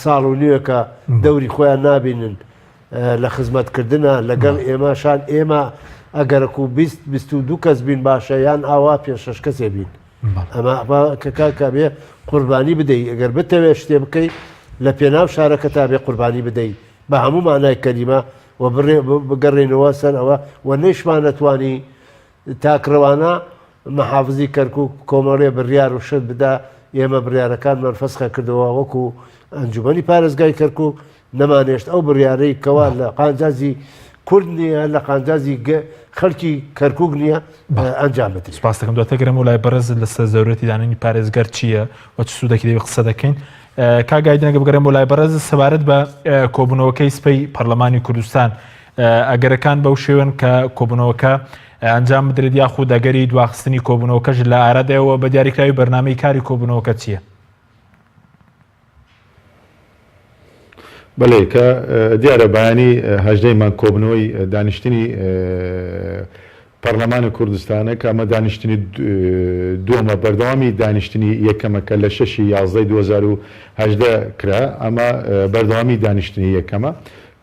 ساڵ و نیوێکە دەوری خۆیان نابینن لە خزمەتکردنا لەگەڵ ئێمە شان ئێمە ئەگەرەکو 20 22 کەس بین باشە یان ئاوا پێ شش کەسێ بین ئەمە کە کاکە بێ قوربانی بدەی ئەگەر بتەوێ شتێ بکەی لە پێناو شارەکە تا بێ قوربانی بدەی بە هەموو مانای کەلیمە و بگەڕێنەوە سەر ئەوە و نەیشمان نەتوانی تاکڕەوانە محافزی کەرکوک کۆمەڵێ بڕیار و شت بدا، ئێمە بڕیارەکانمان فەسخە کردەوە وەکو ئەنجومەنی پارێزگای کەرکوک نەمانێشت ئەو بڕیارەی کەوا لە قانجازی کورد نییە لە قانجازی خەڵکی کەرکوک نییە ئەنجام بدرێت.
سپاس دەکەم دواتر گەرم لای بەڕێزت لەسەر زەرورەتی دانانی پارێزگەر چییە و چ سوودێکی دەبێت قسە دەکەین. کاک ئایدن ئەگەر بگەڕێم بۆ لای بەڕێزت سەبارەت بە کۆبوونەوەکەی سپەی پەرلەمانی کوردستان ئەگەرەکان بەو شێوەن کە کۆبوونەوەکە ئەنجام بدرێت یاخود ئەگەری دواخستنی کۆبوونەوەکەش لە ئارادایەوە بە دیاریکراوی بەرنامەی کاری کۆبوونەوەکە چییە؟
بەلێ کە دیارە بەیانی هەژدەی مانگ کۆبنەوەی دانیشتنی پەرلەمانی کوردستانە کە ئەمە دانیشتنی دووەمە بەردەوامی دانیشتنی یەکەمە کە لە شەشی یازدەی 2018 کرا ئەمە بەردەوامی دانیشتنی یەکەمە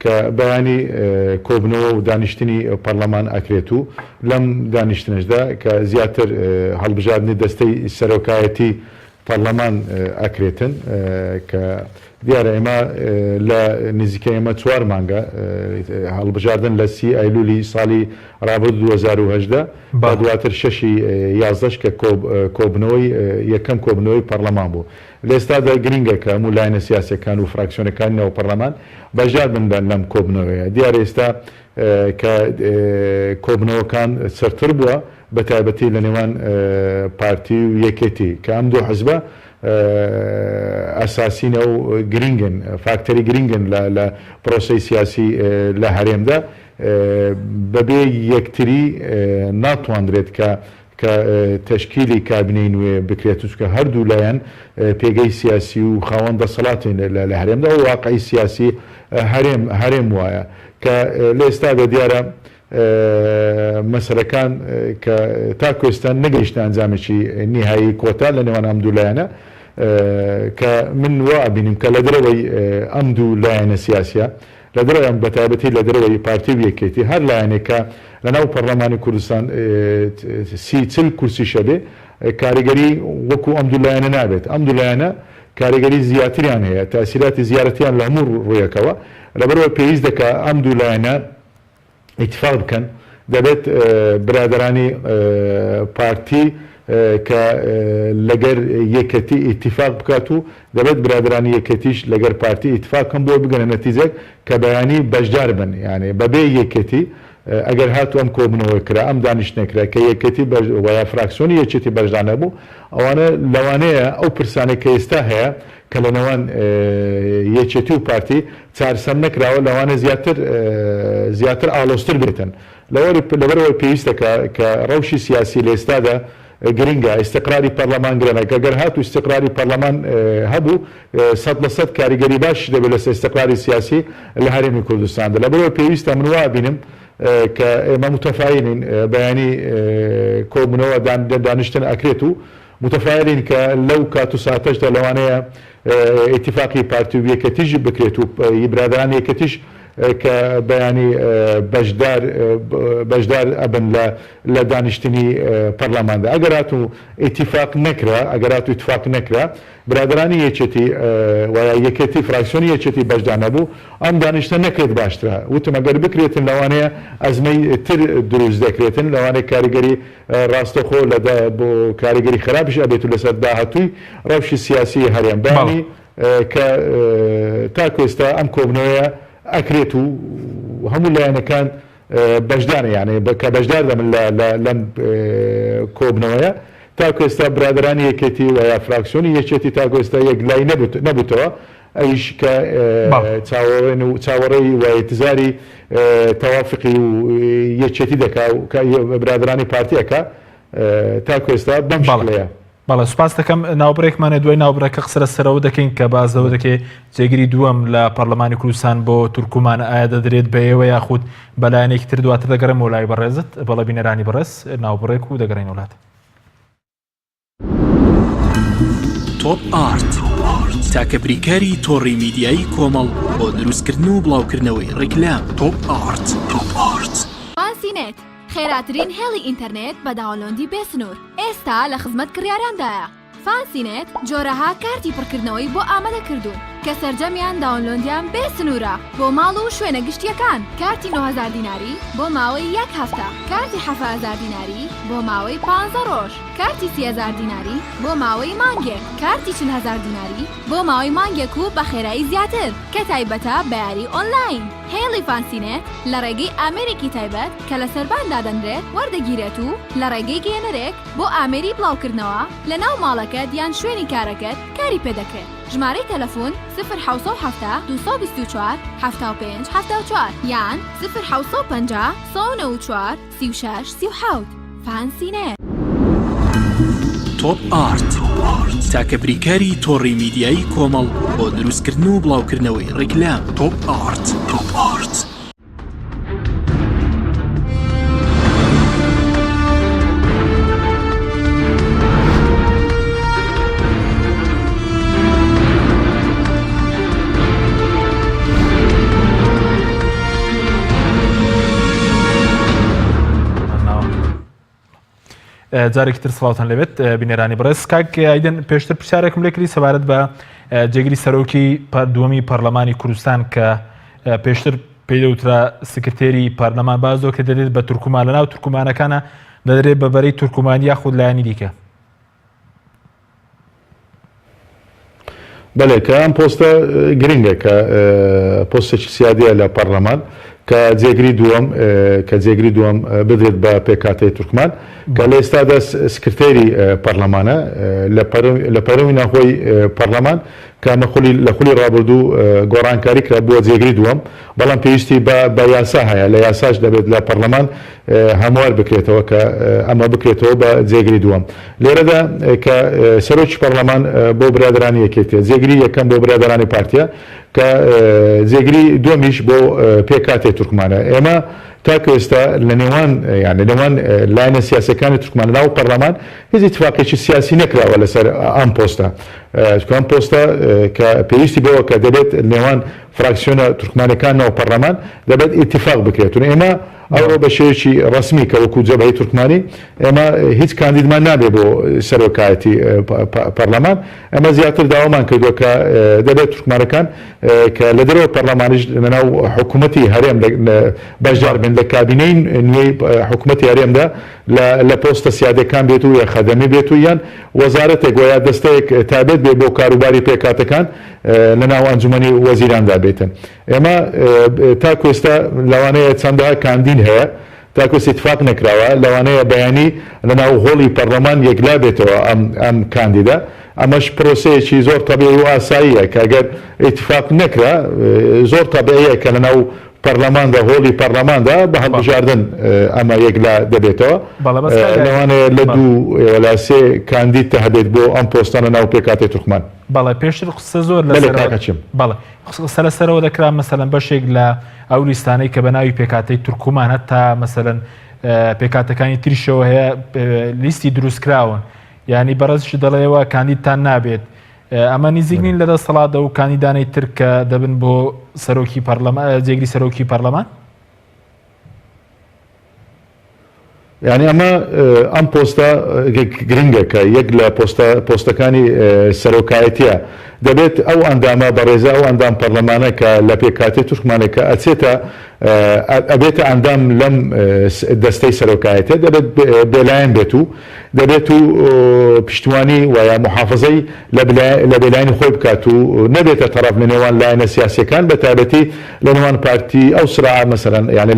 کە بەیانی کۆبنەوە و دانیشتنی پەرلەمان ئەکرێت و لەم دانیشتنەشدا کە زیاتر هەڵبژاردنی دەستەی سەرۆکایەتی پەرلەمان ئەکرێتن کە دیارە ئێمە لە نزیکە ئێمە چوار مانگە هەڵبژاردن لە سی ئەیلولی ساڵی ڕابردوو 2018 بە دواتر شەشی یازدەش کە کۆبنەوەی یەکەم کۆبنەوەی پەرلەمان بوو لە ئێستادا گرنگە کە هەموو لایەنە سیاسیەکان و فراکسیۆنەکانی ناو پەرلەمان بەشدار بن لەم کۆبنەوەیە. دیارە ئێستا کە کۆبنەوەکان چڕتر بووە بە تایبەتی لە نێوان پارتی و یەکێتی کە ئەم دوو حزبە ئەساسینە و گرنگن، فاکتەری گرنگن لە پرۆسەی سیاسی لە هەرێمدا، بەبێ یەکتری ناتواندرێت کە کە تەشکیلی کابینەی نوێ بکرێت، چونکە هەردوو لایەن پێگەی سیاسی و خاوەن دەسەڵاتین لە هەرێمدا و واقعی سیاسی هەرێم هەرێم وایە کە لە ئێستادا دیارە مەسەلەکان کە تاکو ئێستا نەگەیشتە ئەنجامێکی نیهایی کۆتا لە نێوان ئەم دوو لایەنە کە من وا ئەبینم کە لە دەرەوەی ئەم دوو لایەنە سیاسیە لە دەرەوەی ئەم بەتایبەتی لە دەرەوەی پارتی و یەکێتی هەر لایەنێک کە لە ناو پەڕلەمانی کوردستان سی چل کورسیش هەبێ کاریگەری وەکو ئەم دوو لایەنە نابێت ئەم دوو لایەنە کاریگەری زیاتریان هەیە تاسیراتی زیارەتیان لە هەموو ڕوویەکەوە لەبەرئەوە پێویست دەکا ئەم دوو لایەنە ئیتفاق بکەن، دەبێت برادەرانی پارتی کە لەگەر یەکەتی ئیتیفاق بکات و دەبێت برادەرانی یەکەتیش لەگەر پارتی ئیتفاق کەن بۆ بگەنە نەتیجەک کە بەیانی بەشدار بن یانێ بەبێ یەکەتی ئەگەر هاتوو ئەم کۆبنەوە کرا ئەم دانیشتنە کرا کە یەکەتی وە یا فراکسیۆنی یەکێتی بەشدار نەبوو ئەوانە لەوانەیە ئەو پرسانەی کە ئێستا هەیە کە لە نێوان یەکێتی و پارتی چارسەر نەکراوە لەوانە زیاتر زیاتر ئاڵۆزتر بێتن لەبەرئەوەی پێویستە کە کە ڕەوشی سیاسی لە ئێستادا گرنگە ئیستقراری پەرلەمان گرنە کە گەر هاتوو ئیستقراری پەرلەمان هەبوو 100% کاریگەری باشی دەبێت لەسەر ئیستقراری سیاسی لە هەرێمی کوردستاندا لەبەرئەوە پێویستە من وا بینم کە ئێمە متەفایلین بەیانی کۆبوونەوە دانیشتن ئەکرێت و موتەفائیلین کە لەو کات و ساتەشدا لەوانەیە ئیتیفاقی پارتی و یەکێتیش بکرێت و برادەرانی یەکێتیش کە بەیانی بەشدار بەشدار ئەبن لە لە دانیشتنی پەرلەماندا ئەگەر هاتوو ئیتیفاق نەکرا ئەگەر هاتوو ئیتفاق نەکرا برادەرانی یەکێتی و یا یەکێتی فراکسیۆنی یەکێتی بەشدار نەبوو ئەم دانیشتنە نەکرێت باشترە وتم ئەگەر بکرێتن لەوانەیە ئەزمەی تر دروست دەکرێتن لەوانەیە کاریگەری ڕاستەوخۆ لە بۆ کاریگەری خراپیش ئەبێت و لەسەر داهاتووی ڕەوشی سیاسی هەرێم بەیانی کە تاکو ئێستا ئەم کۆبنەوەیە ئەکرێت و هەموو لایەنەکان بەشدارن یانێ کە بەشدار دەبن لە لەم کۆبنەوەیە تاکو ئێستا برادەرانی یەکێتی و یا فراکسیۆنی یەکێتی تاکو ئێستا یەکلای نەبووتەوە ئەویش کە چاوەڕێن و چاوەڕێی و ئینتزاری تەوافقی و یەکێتی دەکا و برادەرانی پارتی ئەکا تاکو ئێستا بەم شکڵەیە.
بەڵێ سوپاست دەکەم ناوبرێکمان هەیە دوای ناوبرەکە قسە لەسەرەوە دەکەین کە باس لەوە دەکەی جێگری دووەم لە پەرلەمانی کوردستان بۆ تورکمان ئایا دەدرێت بە ئێوە یاخود بە لایەنێکی تر دواتر دەگەڕێمەوە لای بەڕێزت بەڵێ بینەرانی بەڕێز ناوبڕێک و دەگەڕێینەوە لات.
تۆپ ئارت، تاکە بریکاری تۆڕی میدیایی کۆمەڵ بۆ دروستکردن و بڵاوکردنەوەی ڕیکلام. تۆپ ئارت.
فانسی نێت، خێراترین هێڵی ئینتەرنێت بە download ی بێ سنوور، ئێستا لە خزمەت کڕیاراندایە. فانسی نێت جۆرەها کارتی پڕکردنەوەی بۆ ئامادە کردوون کە سەرجەمیان download یان بێ سنوورە بۆ ماڵ و شوێنە گشتییەکان، کارتی 9000 دیناری بۆ ماوەی یەک هەفتە، کارتی 7000 دیناری بۆ ماوەی پانزە ڕۆژ، کارتی 30 هەزار دیناری بۆ ماوەی مانگێک، کارتی 40 هەزار دیناری بۆ ماوەی مانگێک و بە خێرایی زیاتر کە تایبەتە بە یاری ئۆنلاین. هێڵی فانسینێت لە ڕێگەی ئامێرێکی تایبەت کە لە سەربان دادەنرێت وەردەگیرێت و لە ڕێگەی گەیەنەرێک بۆ ئامێری بڵاوکردنەوە لە ناو ماڵەکەت یان شوێنی کارەکەت کاری پێدەکرێت. ژمارەی تەلەفون، سفر 770 224 75 74 یان سفر 750 194 36 37. فانسی نێت.
تۆپ ئارت، تاکە بریکاری تۆڕی میدیایی کۆمەڵ بۆ دروستکردن و بڵاوکردنەوەی ڕیکلام. تۆپ ئارت.
جارێکی تر سڵاوتان لەبێت بینەرانی بەڕێز کاک ئایدن پێشتر پرسیارێکم لێکردی سەبارەت بە جێگری سەرۆکی دووەمی پەرلەمانی کوردستان کە پێشتر پێی دەوترا سکرتێری پەرلەمان باز دۆکە دەدرێت بە تورکمان لەناو تورکمانەکانە دەدرێت بە بەرەی تورکمانی یاخود لایەنی دیکە.
بەلێ کە ئەم پۆستە گرنگە کە پۆستێکی سیادیە لە پەرلەمان کە جێگری دووەم کە جێگری دووەم بدرێت بە پێکهاتەی تورکمان کە لە ئێستادا سکرتێری پەرلەمانە لە پەرەوی ناخۆی پەرلەمان کە ئەمە خولی لە خولی ڕابردوو گۆڕانکاری کرا بووە جێگری دووەم، بەڵام پێویستی بە بە یاسا هەیە، لە یاساش دەبێت لە پەڕلەمان هەموار بکرێتەوە کە ئەمە بکرێتەوە بە جێگری دووەم. لێرەدا کە سەرۆکی پەڕلەمان بۆ برادەرانی یەکێتیە، جێگری یەکەم بۆ برادەرانی پارتیە، کە جێگری دووەمیش بۆ پێکهاتەی تورکمانە. ئێمە تاکو ئێستا لە نێوان یان لە نێوان لایەنە سیاسیەکانی تورکمان لە ناو پەڕلەمان هیچ ئیتفاقێکی سیاسی نەکراوە لەسەر ئەم پۆستە. چونکە ئەم پۆستە کە پێویستی بەوە کە دەبێت نێوان فراکسیۆنە تورکمانەکان ناو پەڕلەمان دەبێت ئیتفاق بکرێت و ئێمە ئەوڕۆ بە شێوەیەکی ڕەسمی کە وەکو جەبهەی تورکمانی ئێمە هیچ کاندیدمان نابێت بۆ سەرۆکایەتی پەڕلەمان ئێمە زیاتر داوامان کردووە کە دەبێت تورکمانەکان کە لە دەرەوە پەڕلەمانیش لەناو حکوومەتی هەرێم بەشدار بن لە کابینەی نوێی حکوومەتی هەرێمدا لە پۆستە سیادەکان بێت و یا خەدەمی بێت و یان وەزارەتێک وە یا دەستەیەک تایبەت بێت بۆ کاروباری پێکهاتەکان لە ناو ئەنجومەنی وەزیراندا بێتن. ئێمە تاکو ئێستا لەوانەیە چەندەها کاندید هەیە تاکو ئێستا ئیتفاق نەکراوە، لەوانەیە بەیانی لە ناو هۆڵی پەڕلەمان یەکلا بێتەوە ئەم ئەم کاندیدە، ئەمەش پرۆسەیەکی زۆر تەبیعی و ئاساییە کە گەر ئیتفاق نەکرا زۆر تەبیعیە کە لە ناو پەرلەماندا، هۆڵی پەرلەماندا بە هەڵبژاردن ئەمە یەکلا دەبێتەوە. لەوانەیە لە دوو وەلا سێ کاندید تە هەبێت بۆ ئەم پۆستە لە ناو پێکهاتەی تورکمان.
بەڵێ پێشتر قسە زۆر لەسەر بەڵێ قسە لەسەرەوە دەکرا مەسەلەن بەشێک لە ئەو لیستانەی کە بە ناوی پێکهاتەی تورکمان هەتا مەسەلەن پێکهاتەکانی تریشەوە هەیە لیستی دروستکراون یعنی بەڕێزیش دەڵێەوە کاندیدتان نابێت ئەمە نیزیک نین لە دەسەڵات ئەو کاندیدانەی تر کە دەبن بۆ سەرۆکی پەرلەمان جێگری سەرۆکی پەرلەمان؟
یعنی ئەمە ئەم پۆستە گرنگە کە یەک لە پۆستە پۆستەکانی سەرۆکایەتیە دەبێت ئەو ئەندامە بەڕێزە ئەو ئەندام پەرلەمانە کە لە پێکهاتەی تورکمانێک کە ئەچێتە ئەبێتە ئەندام لەم دەستەی سەرۆکایەتیە دەبێت بێلایەن بێت و دەبێت و پشتیوانی و یا موحافەزەی لە بێلایەنی خۆی بکات و نەبێتە تەڕەف لە نێوان لایەنە سیاسیەکان بە تایبەتی لە نێوان پارتی ئەو سراعە مەسەلەن یانی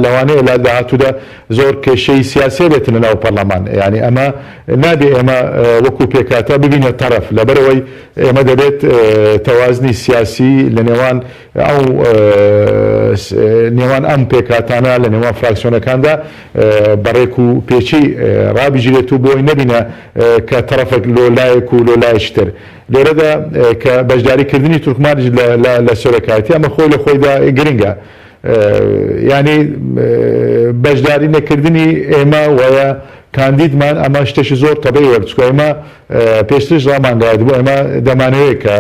لەوانەیە لە داهاتوودا زۆر کێشەی سیاسیە بێتن لە ناو پەرلەمان یانی ئەمە نابێ ئێمە وەکو پێکهاتە ببینە تەڕەف لەبەرئەوەی ئێمە دەبێت تەوازنی سیاسی لە نێوان ئەو نێوان ئەم پێکهاتانە لە نێوان فراکسیۆنەکاندا بە ڕێک و پێکی ڕابگیرێت و بۆی نەبینە کە تەڕەفێک لۆ لایەک و لۆ لایەکی تر. لێرەدا کە بەشداری کردنی تورکمانیش لە سەرۆکایەتی ئەمە خۆی لە خۆیدا گرنگە. یانی بەشداری نەکردنی ئێمە وایە. کاندیدمان ئەمە شتێکی زۆر تەبعیە چونکە ئێمە پێشتریش ڕامانگەیاندبوو ئێمە دەمانەوێت کە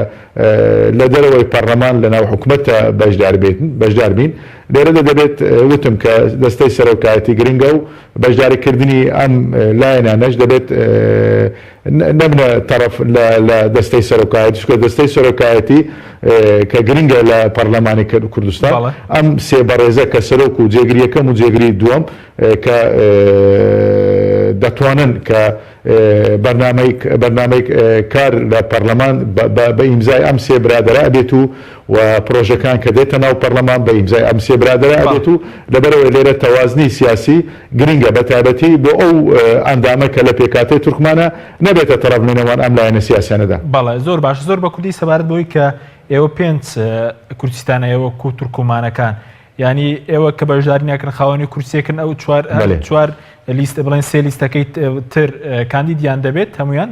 لە دەرەوەی پەڕلەمان لە ناو حکومەتە بەشدار بێت بەشدار بین لێرەدا دەبێت وتم کە دەستەی سەرۆکایەتی گرنگە و بەشداریکردنی ئەم لایەنانەش دەبێت نەبنە تەڕەف لە لە دەستەی سەرۆکایەتی چونکە دەستەی سەرۆکایەتی کە گرنگە لە پەڕلەمانی کوردستان ئەم سێ بەڕێزە کە سەرۆک و جێگری یەکەم و جێگری دووەم کە دەتوانن کە بەرنامەی بەرنامەی کار لە پەڕلەمان بە ئیمزای ئەم سێ برادەرە ئەبێت و و پڕۆژەکان کە دێتە ناو پەڕلەمان بە ئیمزای ئەم سێ برادەرە ئەبێت و لەبەرئەوەی لێرە تەوازنی سیاسی گرنگە بە تایبەتی بۆ ئەو ئەندامە کە لە پێکهاتەی تورکمانە نەبێتە تەڕەف لە نێوان ئەم لایەنە سیاسیانەدا.
بەڵێ زۆر باشە زۆر بە کوردی سەبارەت بەوەی کە ئێوە پێنج کورسیتان هەیە وەکو تورکمانەکان یانی ئێوە کە بەشداری ناکەن خاوەنی کورسیەکن ئەو چوار چوار لیست بڵێن سێ لیستەکەی تر کاندیدیان دەبێت هەمویان؟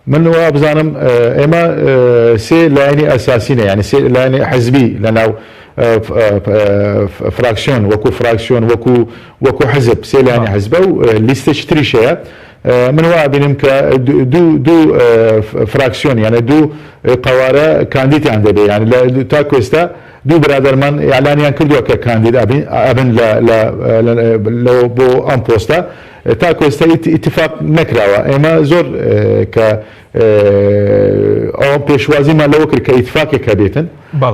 من وا بزانم ئێمە سێ لایەنی ئەساسینە یعنی سێ لایەنی حزبی لە ناو فراکسیۆن وەکو فراکسیۆن وەکو وەکو حزب سێ لایەنی حزبە و لیستێکی تریش هەیە من وا بینم کە دوو دوو فراکسیۆن یعنی دوو قەوارە کاندیدیان دەبێ یعنی لە تاکو ئێستا دوو برادەرمان ئیعلانیان کردووە کە کاندید ئەبن لە لە بۆ ئەم پۆستە تاکو ئێستا ئیتیفاق نەکراوە ئێمە زۆر کە ئەوە پێشوازیمان لەوە کرد کە ئیتفاقێک هەبێتن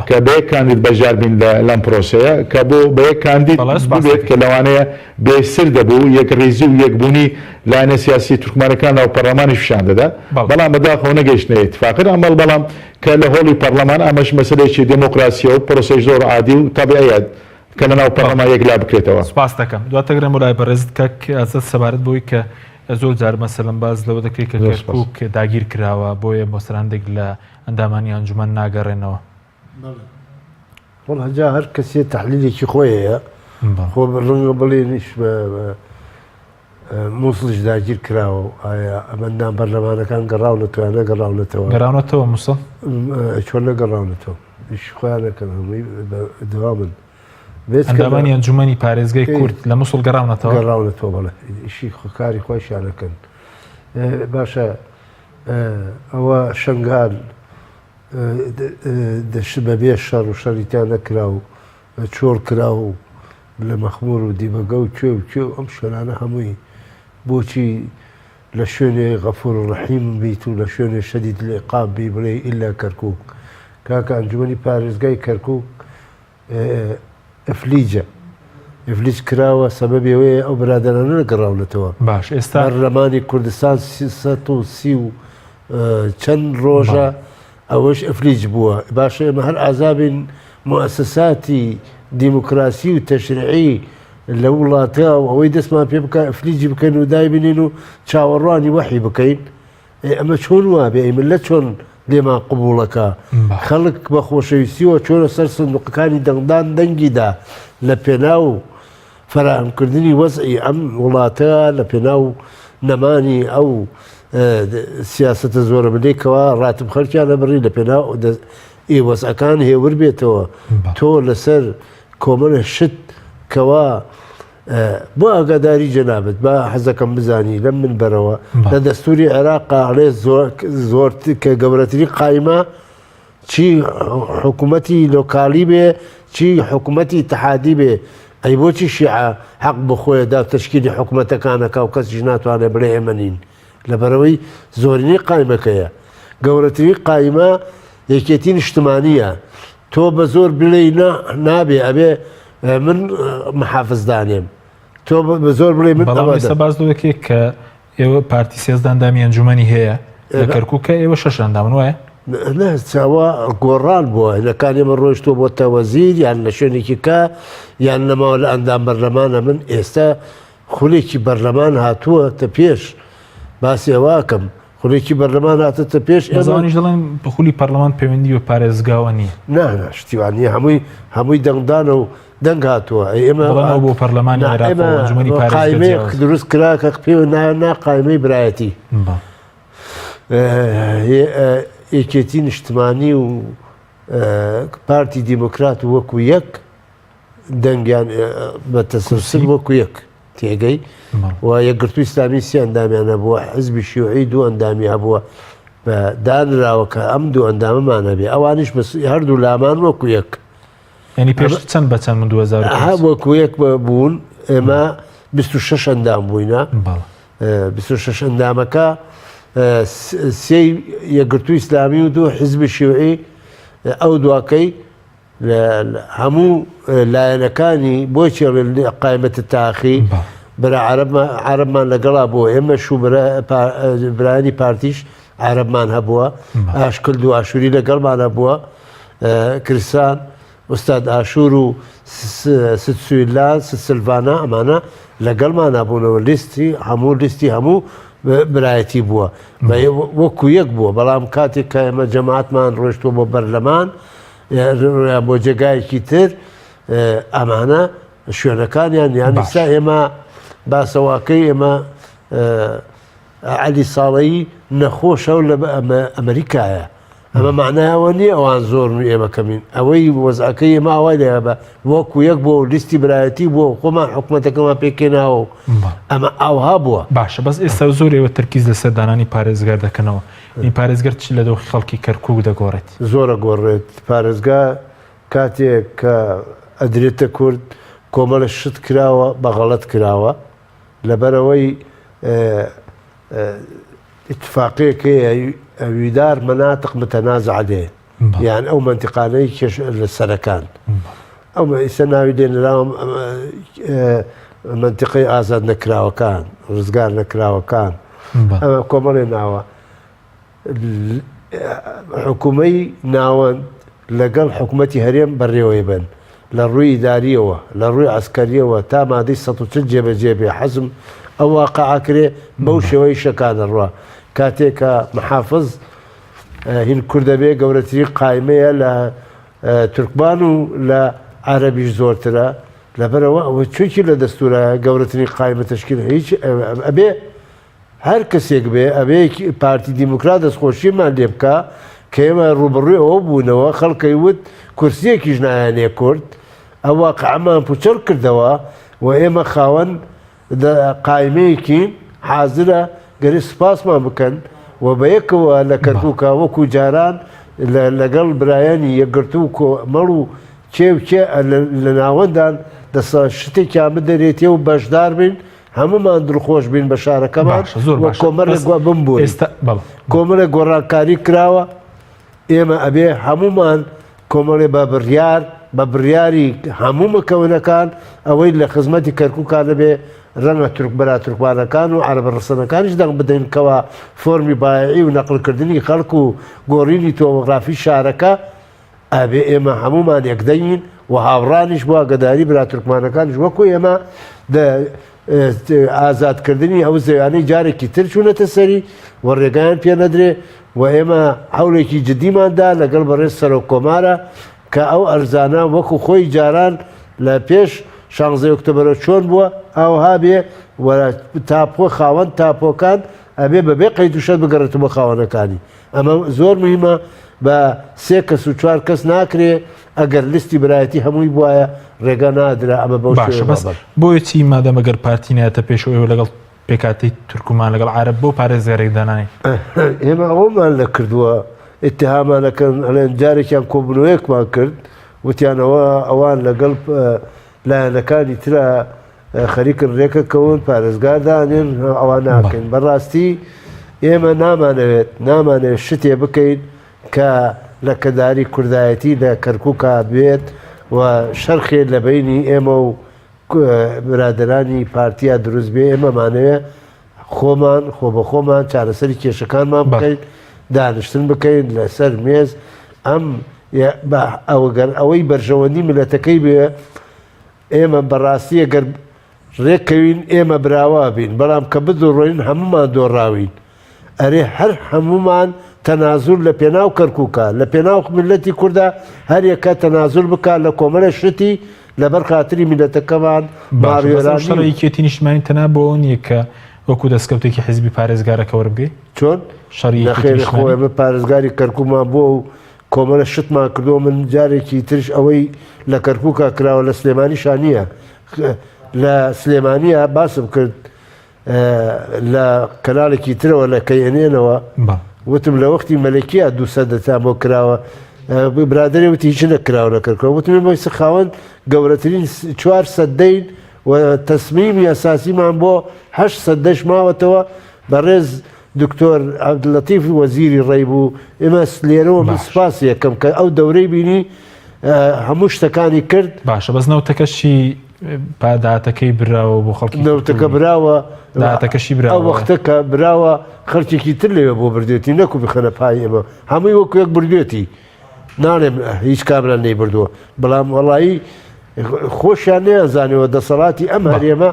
کە بە یەک کاندید بەشدار بین لەم پرۆسەیە کە بۆ بە یەک کاندید ببێت کە لەوانەیە بێسر دەبوو یەکڕیزی و یەکبوونی لایەنە سیاسی تورکمانەکان ناو پەرلەمانیش پیشان دەدا بەڵام بەداخەوە نەگەیشتنە ئیتفاقن ئەمەڵ بەڵام کە لە هۆڵی پەرلەمان ئەمەش مەسەلەیەکی دێمۆکراسیە و پرۆسەی زۆر عادی و تەبیعیە کە لە ناو پەرلەمان یەکلا بکرێتەوە.
سوپاست دەکەم. دواتر گەڕێم بۆ لای بەڕێزت کاک ئازاد سەبارەت بەوەی کە زۆر جار مەسەلەن باس لەوە دەکرێت کە کەرکوک داگیر کراوە بۆیە مەسەلەن هەندێک لە ئەندامانی ئەنجومەن ناگەڕێنەوە.
بەڵێ وەڵا جا هەر کەسێ تەحلیلێکی خۆی هەیە خۆ ڕەنگە بڵێنیش موسڵیش داگیر کراوە و ئایا ئەمەندام پەرلەمانەکان گەڕاونەتەوە یان نەگەڕاونەتەوە؟
گەڕاونەتەوە موسڵ؟
چۆن نەگەڕاونەتەوە؟ ئیشی خۆیان ئەکەن هەمووی بەدەوامن.
ئەندامانی ئەنجومەنی پارێزگای کورد لە موسڵ گەڕاونەتەوە؟
گەڕاونەتەوە بەڵێ ئیشی کاری خۆشیان ئەکەن. باشە ئەوە شەنگال بەبێ شەڕ و شەڕی تیا نەکرا و چۆڵ کرا و لە مەخمور و دیبەگە و کوێ و کوێ و ئەم شوێنانە هەمووی بۆچی لە شوێنێ غەفور ڕەحیم بیت و لە شوێنێ شەدید العقاب بی بڵێی ئیلا کەرکوک کاکە ئەنجومەنی پارێزگای کەرکوک ئفلیجە ئفلیج کراوە سەبەبی ئەوەیە ئەو برادەرانە نەگەڕاونەتەوە
باش ئێستا
پەرلەمانی کوردستان 330 و چەند ڕۆژە ئەوەش ئفلیج بووە باشە ئێمە هەر ئازابین موئەسەساتی دیموکراسی و تەشریعی لە وڵاتە و ئەوەی دەستمان پێ بکە ئفلیجی بکەین و دایبنین و چاوەڕوانی وەحی بکەین ئەمە چۆن وابێ ئەی مللەت چۆن لێمان قبوڵەکە خەڵک بە خۆشەویستیەوە چۆنە سەر سندوقەکانی دەنگدان دەنگی دا لە پێناو فەراهەمکردنی وەزعی ئەم وڵاتە لە پێناو نەمانی ئەو سیاسەتە زۆرەملێی کەوا ڕاتب خەڵکیان ئەبڕی لە پێناو ئی وەزعەکان هێور بێتەوە تۆ لەسەر کۆمەڵێ شت کەوا بۆ ئاگاداری جەنابت با حەزەکەم بزانی لەم منبەرەوە لە دەستوری عێراقا ئەڵێ زۆر کە گەورەترین قایمە چی حکوومەتی لۆکالی بێ چی حکوومەتی اتحادی بێ ئەی بۆچی شیعە حەق بخۆیە دا تشکیلی حکوومەتەکانەکە و کەسیش ناتوانێت بڵێ ئێمە نین لەبەرەوەی زۆرینەی قایمەکەیە گەورەترین قایمە یەکێتی نیشتمانیە تۆ بە زۆر بڵێی نا نابێ ئەبێ من محافز دانێم تۆ بە زۆر بڵێ من
بەڵام ئێستا باس لەوە دەکرێت کە ئێوە پارتی 13 ئەندامی ئەنجومەنی هەیە لە کەرکووک کە ئێوە شەش ئەندامن وایە؟
نا چاوە گۆڕان بووە لەکان ئێمە ڕۆیشتووە بۆ تەوەزیر یان لە شوێنێکی کە یان نەماوە لە ئەندام بەرلەمانە من ئێستا خولێکی بەرلەمان هاتووەتە پێش باسی ئەوە ئەکەم خولێکی بەرلەمان هاتەتە پێش
ئێمە ئەوانیش دەڵێن خولی پەرلەمان پەیوەندی بە پارێزگاوە نییە.
نا نا شتی وا نییە هەمووی هەمووی دەنگدانە و دەنگ هاتووە ئەی ئێمە
دەڵێن ئەو بۆ پەرلەمانی
نا
عێراق و
ئێمە
ئەنجومەنی پارێزگا
قایمەیەک
جیاوازە.
دروست کرا کە پێوە نا نا قایمەی برایەتی
بەڵێ.
یەکێتی نیشتمانی و پارتی دیموکرات وەکو یەک. دەنگیان بە تەسەلسل وەکو یەک تێگەی و یەکگرتووی ئیسلامی سێ ئەندامیان هەبووە، حزبی شیوعی دوو ئەندامی هەبووە، بە دانراوە کە ئەم دوو ئەندامەمان هەبێ، ئەوانیش بە هەردوو لامان وەکو یەک.
یانی پێش چەند بە چەند من 2005؟
وەکو یەک بوون، ئێمە 26 ئەندام بووینە. 26 ئەندامەکە سێی یەکگرتووی ئیسلامی و دوو حزبی شیوعی ئەو دواکەی هەموو لایەنەکانی بۆچی ئەڵێن قایمە التاخی برا عەرەبمان لەگەڵا بووە ئێمەش و برایانی پارتیش عەرەبمان هەبووە ئاشکرد و ئاشووری لەگەڵمان هەبووە کرسان ئوستاد ئاشوور و ست سویلان ست سلڤانا ئەمانە لەگەڵمان هەبوونەوە لیستی هەموو لیستی هەموو برایەتی بووە وەکو یەک بووە بەڵام کاتێک کە ئێمە جەماعەتمان ڕۆشتووە بۆ بەرلەمان یان بۆ جێگایەکی تر ئەمانە شوێنەکانیان یان ئیستا ئێمە باسەواکەی ئێمە عەلی ساڵەیی نەخۆشە و لە ئەمریکایە ئەمە معنایەوە نییە ئەوان زۆرن و ئێمە کەمین ئەوەی وەزعەکەی ئێمە ئاوای لێ بە وەکو یەک بۆ لیستی برایەتی بۆ خۆمان حکوومەتەکەمان پێکێناوە و ئەمە ئاوها بووە
باشە بەس ئێستا زۆر ئێوە تەرکیز لەسەر دانانی پارێزگار دەکەنەوە این پارێزگەر چ لە دۆخی خەڵکی کەرکوک دەگۆڕێت؟
زۆر ئەگۆڕێت، پارێزگا کاتێک کە ئەدرێتە کورد کۆمەڵێ شت کراوە بە غەڵەت کراوە لەبەرئەوەی ئیتفاقیەک هەیە ئەویدار مەناتق متەنازع عەلێ یان ئەو مەنتیقانەی کێش لە سەرەکان ئەو ئیسە ناوی لێنراوە مەنتیقەی ئازاد نەکراوەکان ڕزگار نەکراوەکان ئەمە کۆمەڵێ ناوە حکومەی ناوەند لەگەڵ حکومەتی هەرێم بەڕێوەی بن لە ڕووی ئیداریەوە لە ڕووی عسکەریەوە تا مادەی 140 جێبەجێ بێ حەزم ئەو واقعاکرێ بەو شێوەی شەکانە ڕوا کاتێک کە محافز هین کوردە بێ گەورەترین قایمەیە لە تورکمان و لە عەرەبیش زۆرترە لەبەرەوە ئەوە چونکی لە دەستورە گەورەترین قایمە تشکیل هیچ ئەبێ هەر کەسێک بێ ئەبێ پارتی دیموکرات دەستخۆشیمان لێ بکا کە ئێمە ڕووبەڕووی ئەوە بوونەوە خەڵکەی وت کورسیەکیش نایانێ کورد ئەو واقعەمان پوچەڵ کردەوە و ئێمە خاوەن قایمەیەکین حازرە گەرێ سوپاسمان بکەن و بە یەکەوە لە کەرکووکا وەکو جاران لەگەڵ برایانی یەکگرتوو و کۆمەڵ و کێ و کێ لە ناوەندان دەسە شتێکیان بدەرێتێ و بەشدار بین هەمومان دڵخۆش بین بە شارەکەمان
زۆر
و کۆمەڵێک گوە بمبوورین کۆمەڵێک گۆڕانکاری کراوە ئێمە ئەبێ هەمومان کۆمەڵێ بە بڕیار بە بڕیاری هەموو مکەونەکان ئەوەی لە خزمەتی کەرکوکا نەبێ ڕەنگە تورک برا تورکمانەکان و عەرەبە ڕەسەنەکانیش دەنگ بدەین کەوا فۆرمی بایعی و نەقڵکردنی خەڵک و گۆڕینی تۆمۆگرافی شارەکە ئەبێ ئێمە هەموومان یەکدەنگین و هاوڕانیش بۆ ئاگەداری برا تورکمانەکانیش وەکو ئێمە ئازادکردنی ئەو زەویانەی جارێکی تر چوونەتە سەری و ڕێگایان پێ نەدرێ و ئێمە هەوڵێکی جدیمان دا لەگەڵ بەڕێز سەرۆک کۆمارە کە ئەو ئەرزانە وەکو خۆی جاران لە پێش شانزەی ئۆکتۆبەرە چۆن بووە ئاوها بێ و تاپۆ خاوەن تاپۆکان ئەبێ بەبێ قەید و شەرت بگەڕێتەوە بۆ خاوەنەکانی ئەمە زۆر مهمە بە سێ کەس و چوار کەس ناکرێ ئەگەر لیستی برایەتی هەمووی بوایە ڕێگا نادرا ئەمە بەو
باشە
شێوەیە
بەس
بابەت.
بۆیە چی مادەم ئەگەر پارتی نایەتە پێشەوە ئێوە لەگەڵ پێکهاتەی تورکمان لەگەڵ عەرەب بۆ پارێزگارێک دانانێن؟
ئێمە ئەوەمان نەکردووە ئیتیهامان ئەکەن ئەڵێن جارێکیان کۆبوونەوەیەکمان کرد وتیان ئەوە ئەوان لەگەڵ لایەنەکانی ترا خەریکن رێکەکەون پارێزگار دانێن ئەوە ناکەین بەڕاستی ئێمە نامانەوێت نامانەوێت شتێ بکەین کە لەکەداری کوردایەتی لە کەرکووکا بێت و شەرخێ لە بەینی ئێمە و برادەرانی پارتیا دروست بێ ئێمەمانەوێ خۆمان خۆ بە خۆمان چارەسەری کێشەکانمان بکەین دانیشتن بکەین لەسەر مێز ئەم ئەوگەر ئەوەی بەرژەوەندی میلەتەکەی بێ ئێمە بەڕاستی ئەگەر ڕێککەوین ئێمە براوە ئەبین بەڵام کە بدۆڕێین هەموومان دۆڕاوین ئەرێ هەر هەموومان تەنازول لە پێناو کەرکوکا لە پێناو میللەتی کوردا هەریەکە تەنازول بکا لە کۆمەڵێ شتی لەبەر خاتری میللەتەکەمان
باشە بەس ئەو
ماڵوێرانی
شەڕە یەکێتی نیشتمانی تەنها بۆ ئەوە نییە کە وەکو دەستکەوتێکی حیزبی پارێزگارەکە وەربگری
چۆن
شەڕی یەکێتی
نەخێر خۆ
نیشتمانی
ئێمە پارێزگاری کەرکوکمان بووە و. کۆمەڵە شتمان کردووە من جارێکی ترش ئەوەی لە کەرکووکا کراوە لە سلێمانیشا نییە لە سلێمانیە باسم کرد لە کەناڵێکی ترەوە لە کەێنێنەوە وتم لە وەختی مەلەکیە دو سەدەتان بۆ کراوە برادری وتی هیچ نەکراوە لە کەرکوک وتم بۆی خاوەن گەورەترین چوار سەدەین و تەسمیمی ئەساسیمان بۆ هەشت سەدەش ماوەتەوە بەڕێز دکتۆر عەبدولەتیف وەزیری ڕێی بوو ئێمە لێرەوە من سپاسی یەکەم کە ئەو دەورەی بینی هەموو شتەکانی کرد.
باشە بەس نەوتەکەشی پاداتەکەی براوە بۆ خەڵکی
نەوتەکە براوە
داهاتەکەشی براوە
ئەو وەختە کە براوە خەڵکێکی تر لەوێ بۆ بردێتی نەکو بخەنە پای ئێمە هەمووی وەکو یەک بردوێتی ناڵێم هیچ کامران نەیبردووە بەڵام وەڵایی خۆشیان نەیانزانیوە دەسەڵاتی ئەم هەرێمە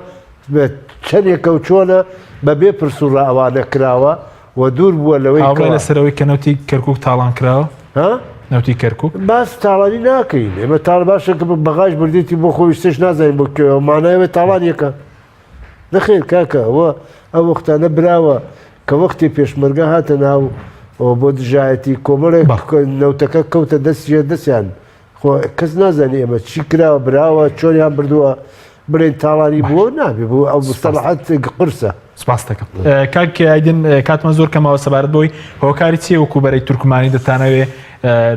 چەندێکە و چۆنە بە بێ پرس و ڕا ئەوانە کراوە و دوور بووە لەوەی
هاوڕای لەسەر ئەوەی کە نەوتی کەرکوک تاڵان کراوە؟
ها؟
نەوتی کەرکوک؟
باس تاڵانی ناکەین ئێمە تاڵ باشە کە بەغاش بردێتی بۆ خۆی شتش نازانین بۆ کوێ مانای ئەوەی تاڵانیەکە نەخێر کاکە ئەوە ئەو وەختانە براوە کە وەختی پێشمەرگە هاتە ناو بۆ دژایەتی کۆمەڵێک نەوتەکە کەوتە دەست ژێر دەستیان خۆ کەس نازانێ ئێمە چی کراوە براوە چۆنیان بردووە بڵێن تاڵانی بووە نابێ بوو ئەو مستەڵحات قورسە.
سپاس دەکەم کاک ئایدن کاتمان زۆر کەمەوە سەبارەت بۆی هۆکاری چیە وەکو بەرەی تورکمانی دەتانەوێ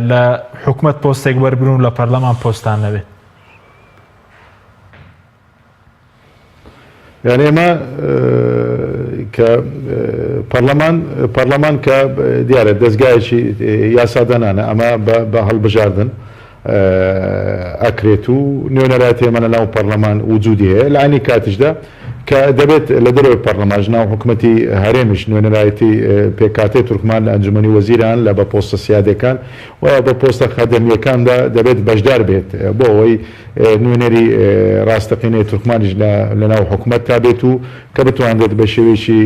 لە حکومەت پۆستێک وەربگرن و لە پەرلەمان پۆستان نەبێت؟
یعنی ئێمە کە پەرلەمان پەرلەمان کە دیارە دەستگایەکی یاسادانانە ئەمە بە هەڵبژاردن ئەکرێت و نوێنەرایەتی ئێمە لە ناو پەرلەمان وجودی هەیە لە عەینی کاتیشدا کە دەبێت لە دەرەوەی پەرلەمانش ناو حکومەتی هەرێمیش نوێنەرایەتی پێکهاتەی تورکمان لە ئەنجومەنی وەزیران لە بە پۆستە سیادەکان و بە پۆستە خەدەمییەکاندا دەبێت بەشدار بێت بۆ ئەوەی نوێنەری ڕاستەقینەی تورکمانیش لە ناو حکومەتدا بێت و کە بتوانرێت بە شێوەیەکی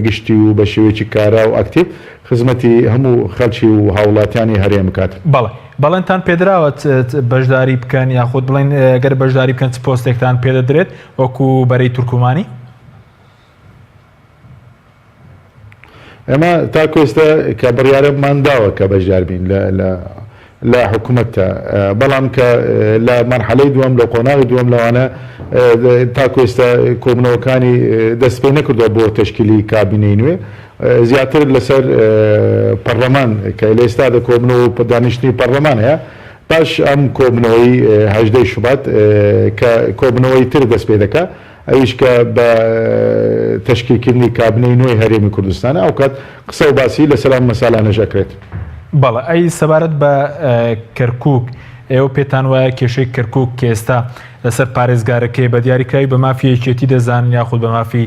گشتی و بە شێوەیەکی کارا و ئەکتیڤ خزمەتی هەموو خەڵکی و هاوڵاتیانی هەرێم بکات.
بەڵێ. بەڵێنتان پێدراوە بەشداری بکەن یاخود بڵێن گەر بەشداری بکەن چ پۆستێکتان پێدەدرێت وەکو بەرەی تورکمانی؟
ئێمە تاکو ئێستا کە بڕیارەمان داوە کە بەشدار بین لە لە لە حکوومەتدا بەڵام کە لە مەرحەلەی دووەم لە قۆناغی دووەم لەوانە تاکو ئێستا کۆبوونەوەکانی دەست پێ نەکردووە بۆ تەشکیلی کابینەی نوێ زیاتر لەسەر پەرلەمان کە لە ئێستادا کۆبوونەوە و دانیشتنی پەرلەمان هەیە پاش ئەم کۆبوونەوەی هەژدەی شوبات کە کۆبوونەوەی تر دەست پێ دەکا ئەویش کە بە تەشکیلکردنی کابنەی نوێی هەرێمی کوردستانە، ئەوکات قسە و باسی لەسەر ئەم مەسالانەش ئەکرێت.
بەڵێ، ئەی سەبارەت بە کەرکوک، ئێوە پێتان وایە کێشەی کەرکوک کە ئێستا لەسەر پارێزگارەکەی بە دیاریکراوی بە مافی یەکێتی دەزانن یاخود بە مافی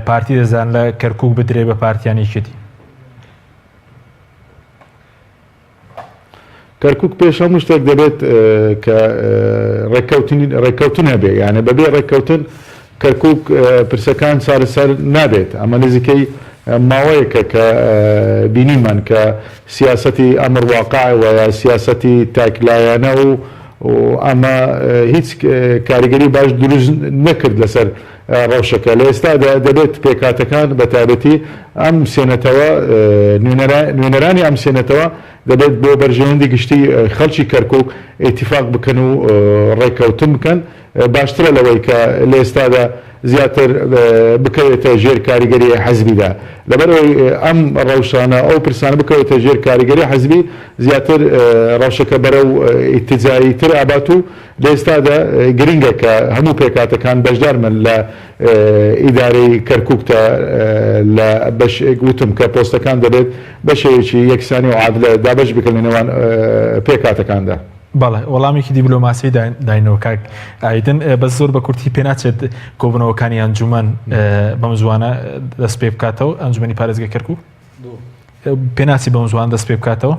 پارتی دەزانن لە کەرکوک بدرێ بە پارتی یان یەکێتی؟
کەرکوک پێش هەموو شتێک دەبێت کە ڕێککەوتن ڕێککەوتن هەبێ یانە بەبێ ڕێککەوتن کەرکوک پرسەکان چارەسەر نابێت ئەمە نزیکەی ماوەیەکە کە بینیمان کە سیاسەتی ئەمر واقع و یا سیاسەتی تاکلایەنە و ئەمە هیچ کاریگەری باش دروست نەکرد لەسەر ڕەوشەکە لە ئێستادا دەبێت پێکهاتەکان بە تایبەتی ئەم سێ نەتەوە نوێنەرانی ئەم سێ نەتەوە دەبێت بۆ بەرژەوەندی گشتی خەڵکی کەرکوک ئیتیفاق بکەن و ڕێککەوتن بکەن باشترە لەوەی کە لە ئێستادا زیاتر بکەوێتە ژێر کاریگەری حزبیدا لەبەرئەوەی ئەم ڕەوشانە ئەو پرسانە بکەوێتە ژێر کاریگەری حزبی زیاتر ڕەوشەکە بەرەو ئیتجاهی تر ئەبات و لە ئێستادا گرنگە کە هەموو پێکهاتەکان بەشدار بن لە ئیدارەی کەرکوکدا لە بەشێک وتم کە پۆستەکان دەبێت بە شێوەیەکی یەکسانی و عادلە دابەش بکرێن لە نێوان پێکهاتەکاندا.
بەڵێ وەڵامێکی دیبلۆماسی داینەوە کاک ئایدن بەس زۆر بە کورتی پێناچێت کۆبوونەوەکانی ئەنجومەن بەم زوانە دەست پێ بکاتەوە ئەنجومەنی پارێزگای کەرکوک پێناچی بەم زوان دەست پێ بکاتەوە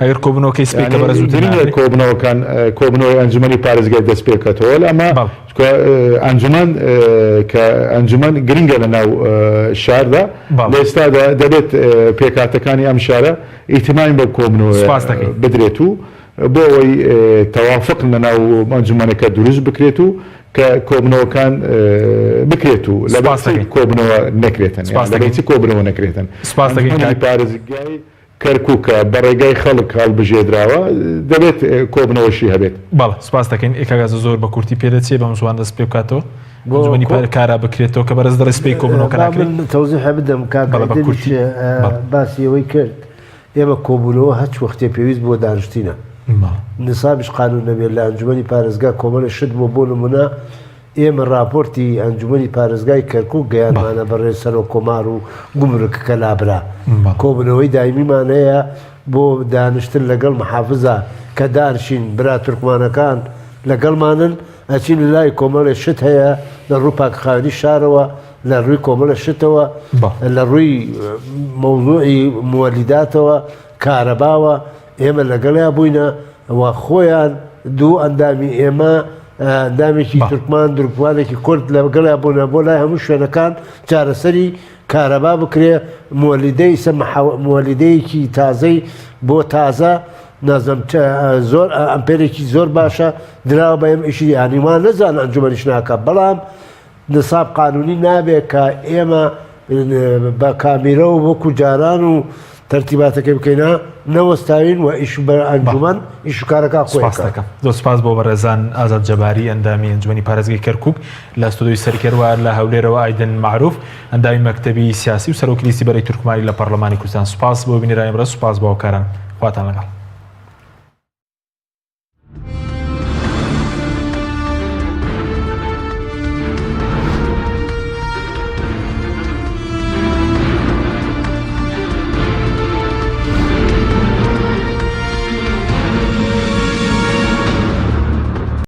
ئەگەر کۆبوونەوەکەی سپی کە بەرە زووتر
گرنگە کۆبوونەوەکان کۆبوونەوەی ئەنجومەنی پارێزگای دەست پێ بکاتەوە ئەمە ئەنجومەن کە ئەنجومەن گرنگە لە ناو شاردا لە ئێستادا دەبێت پێکهاتەکانی ئەم شارە ئیتمامی بەم کۆبوونەوەیە بدرێت و بۆ ئەوەی تەوافق لە ناو ئەنجومەنەکە دروست بکرێت و کە کۆبنەوەکان بکرێت و لەبەر چی کۆبنەوە نەکرێتن لەبەر چی کۆبنەوە نەکرێتن
سپاس دەکەین
پارێزگای. کەرکوکە بە ڕێگای خەڵک هەڵبژێردراوە دەبێت کۆبنەوەشی هەبێت.
بەڵێ سوپاس دەکەین ئێ کاک ئازاد زۆر بە کورتی پێدەچێ بەم زووان دەست پێ بکاتەوە ئەنجومەنی پار کارا بکرێتەوە کە بەرز دەڵێ سبەی کۆبوونەوەکە
با
ناکرێت.
من تەوزیحێ بدەم کاک
بەڵێ بە
ئایدنیش
کورتی بەڵێ.
باسی ئەوەی کرد ئێمە کۆبوونەوە هەچ وەختێ پێویست بووە دانیشتینە
بەڵێ.
نسابیش قانون نەبێت لە ئەنجومەنی پارێزگا کۆمەڵێ شت بووە بۆ نمونە ئێمە ڕاپۆرتی ئەنجومەنی پارێزگای کەرکوک گەیاندمانە بەڕێز سەرۆک کۆمار و گومرکەکە لابرا. کۆبونەوەی دایمیمان هەیە بۆ دانیشتن لەگەڵ محافزە کە دانشین برا تورکمانەکان لەگەڵمانن ئەچین لای کۆمەڵێ شت هەیە لە ڕووی پاکخاوێنی شارەوە لە ڕووی کۆمەڵێ شتەوە لە ڕووی مەوزوعی موەلیداتەوە کارەباوە ئێمە لەگەڵیا بووینە و خۆیان دوو ئەندامی ئێمە ئەندامێکی تورکمان درکوانێکی کورد لەگەڵیا بوونە بۆ لای هەموو شوێنەکان چارەسەری کارەبا بکرێ موەلیدەی سە موەلیدەیەکی تازەی بۆ تازە نازم زۆر ئەمپێرێکی زۆر باشە دراوە بە ئێمە ئیشی ینی وان نەزان ئەنجومەنیش ناکە بەڵام نساب قانونی نابێ کە ئێمە بە کامیرە و وەکو جاران و تەرتیباتەکەی بکەینە نەوەستاوین و ئیش بە ئەنجومەن ئیش و کارەکە خۆی
سپاس
ئەکات.
دەکەم. زۆر سپاس بۆ بەڕێزان ئازاد جەباری ئەندامی ئەنجومەنی پارێزگەی کەرکوک لە ستۆدیۆی سەرکەروە لە هەولێرەوە ئایدن مەعروف ئەندامی مەکتەبی سیاسی و سەرۆکی لیستی بەرەی تورکمانی لە پەڕلەمانی کوردستان سپاس بۆ بینەرانی بەڕێز سپاس بۆ هاوکاران خواتان لەگەڵ.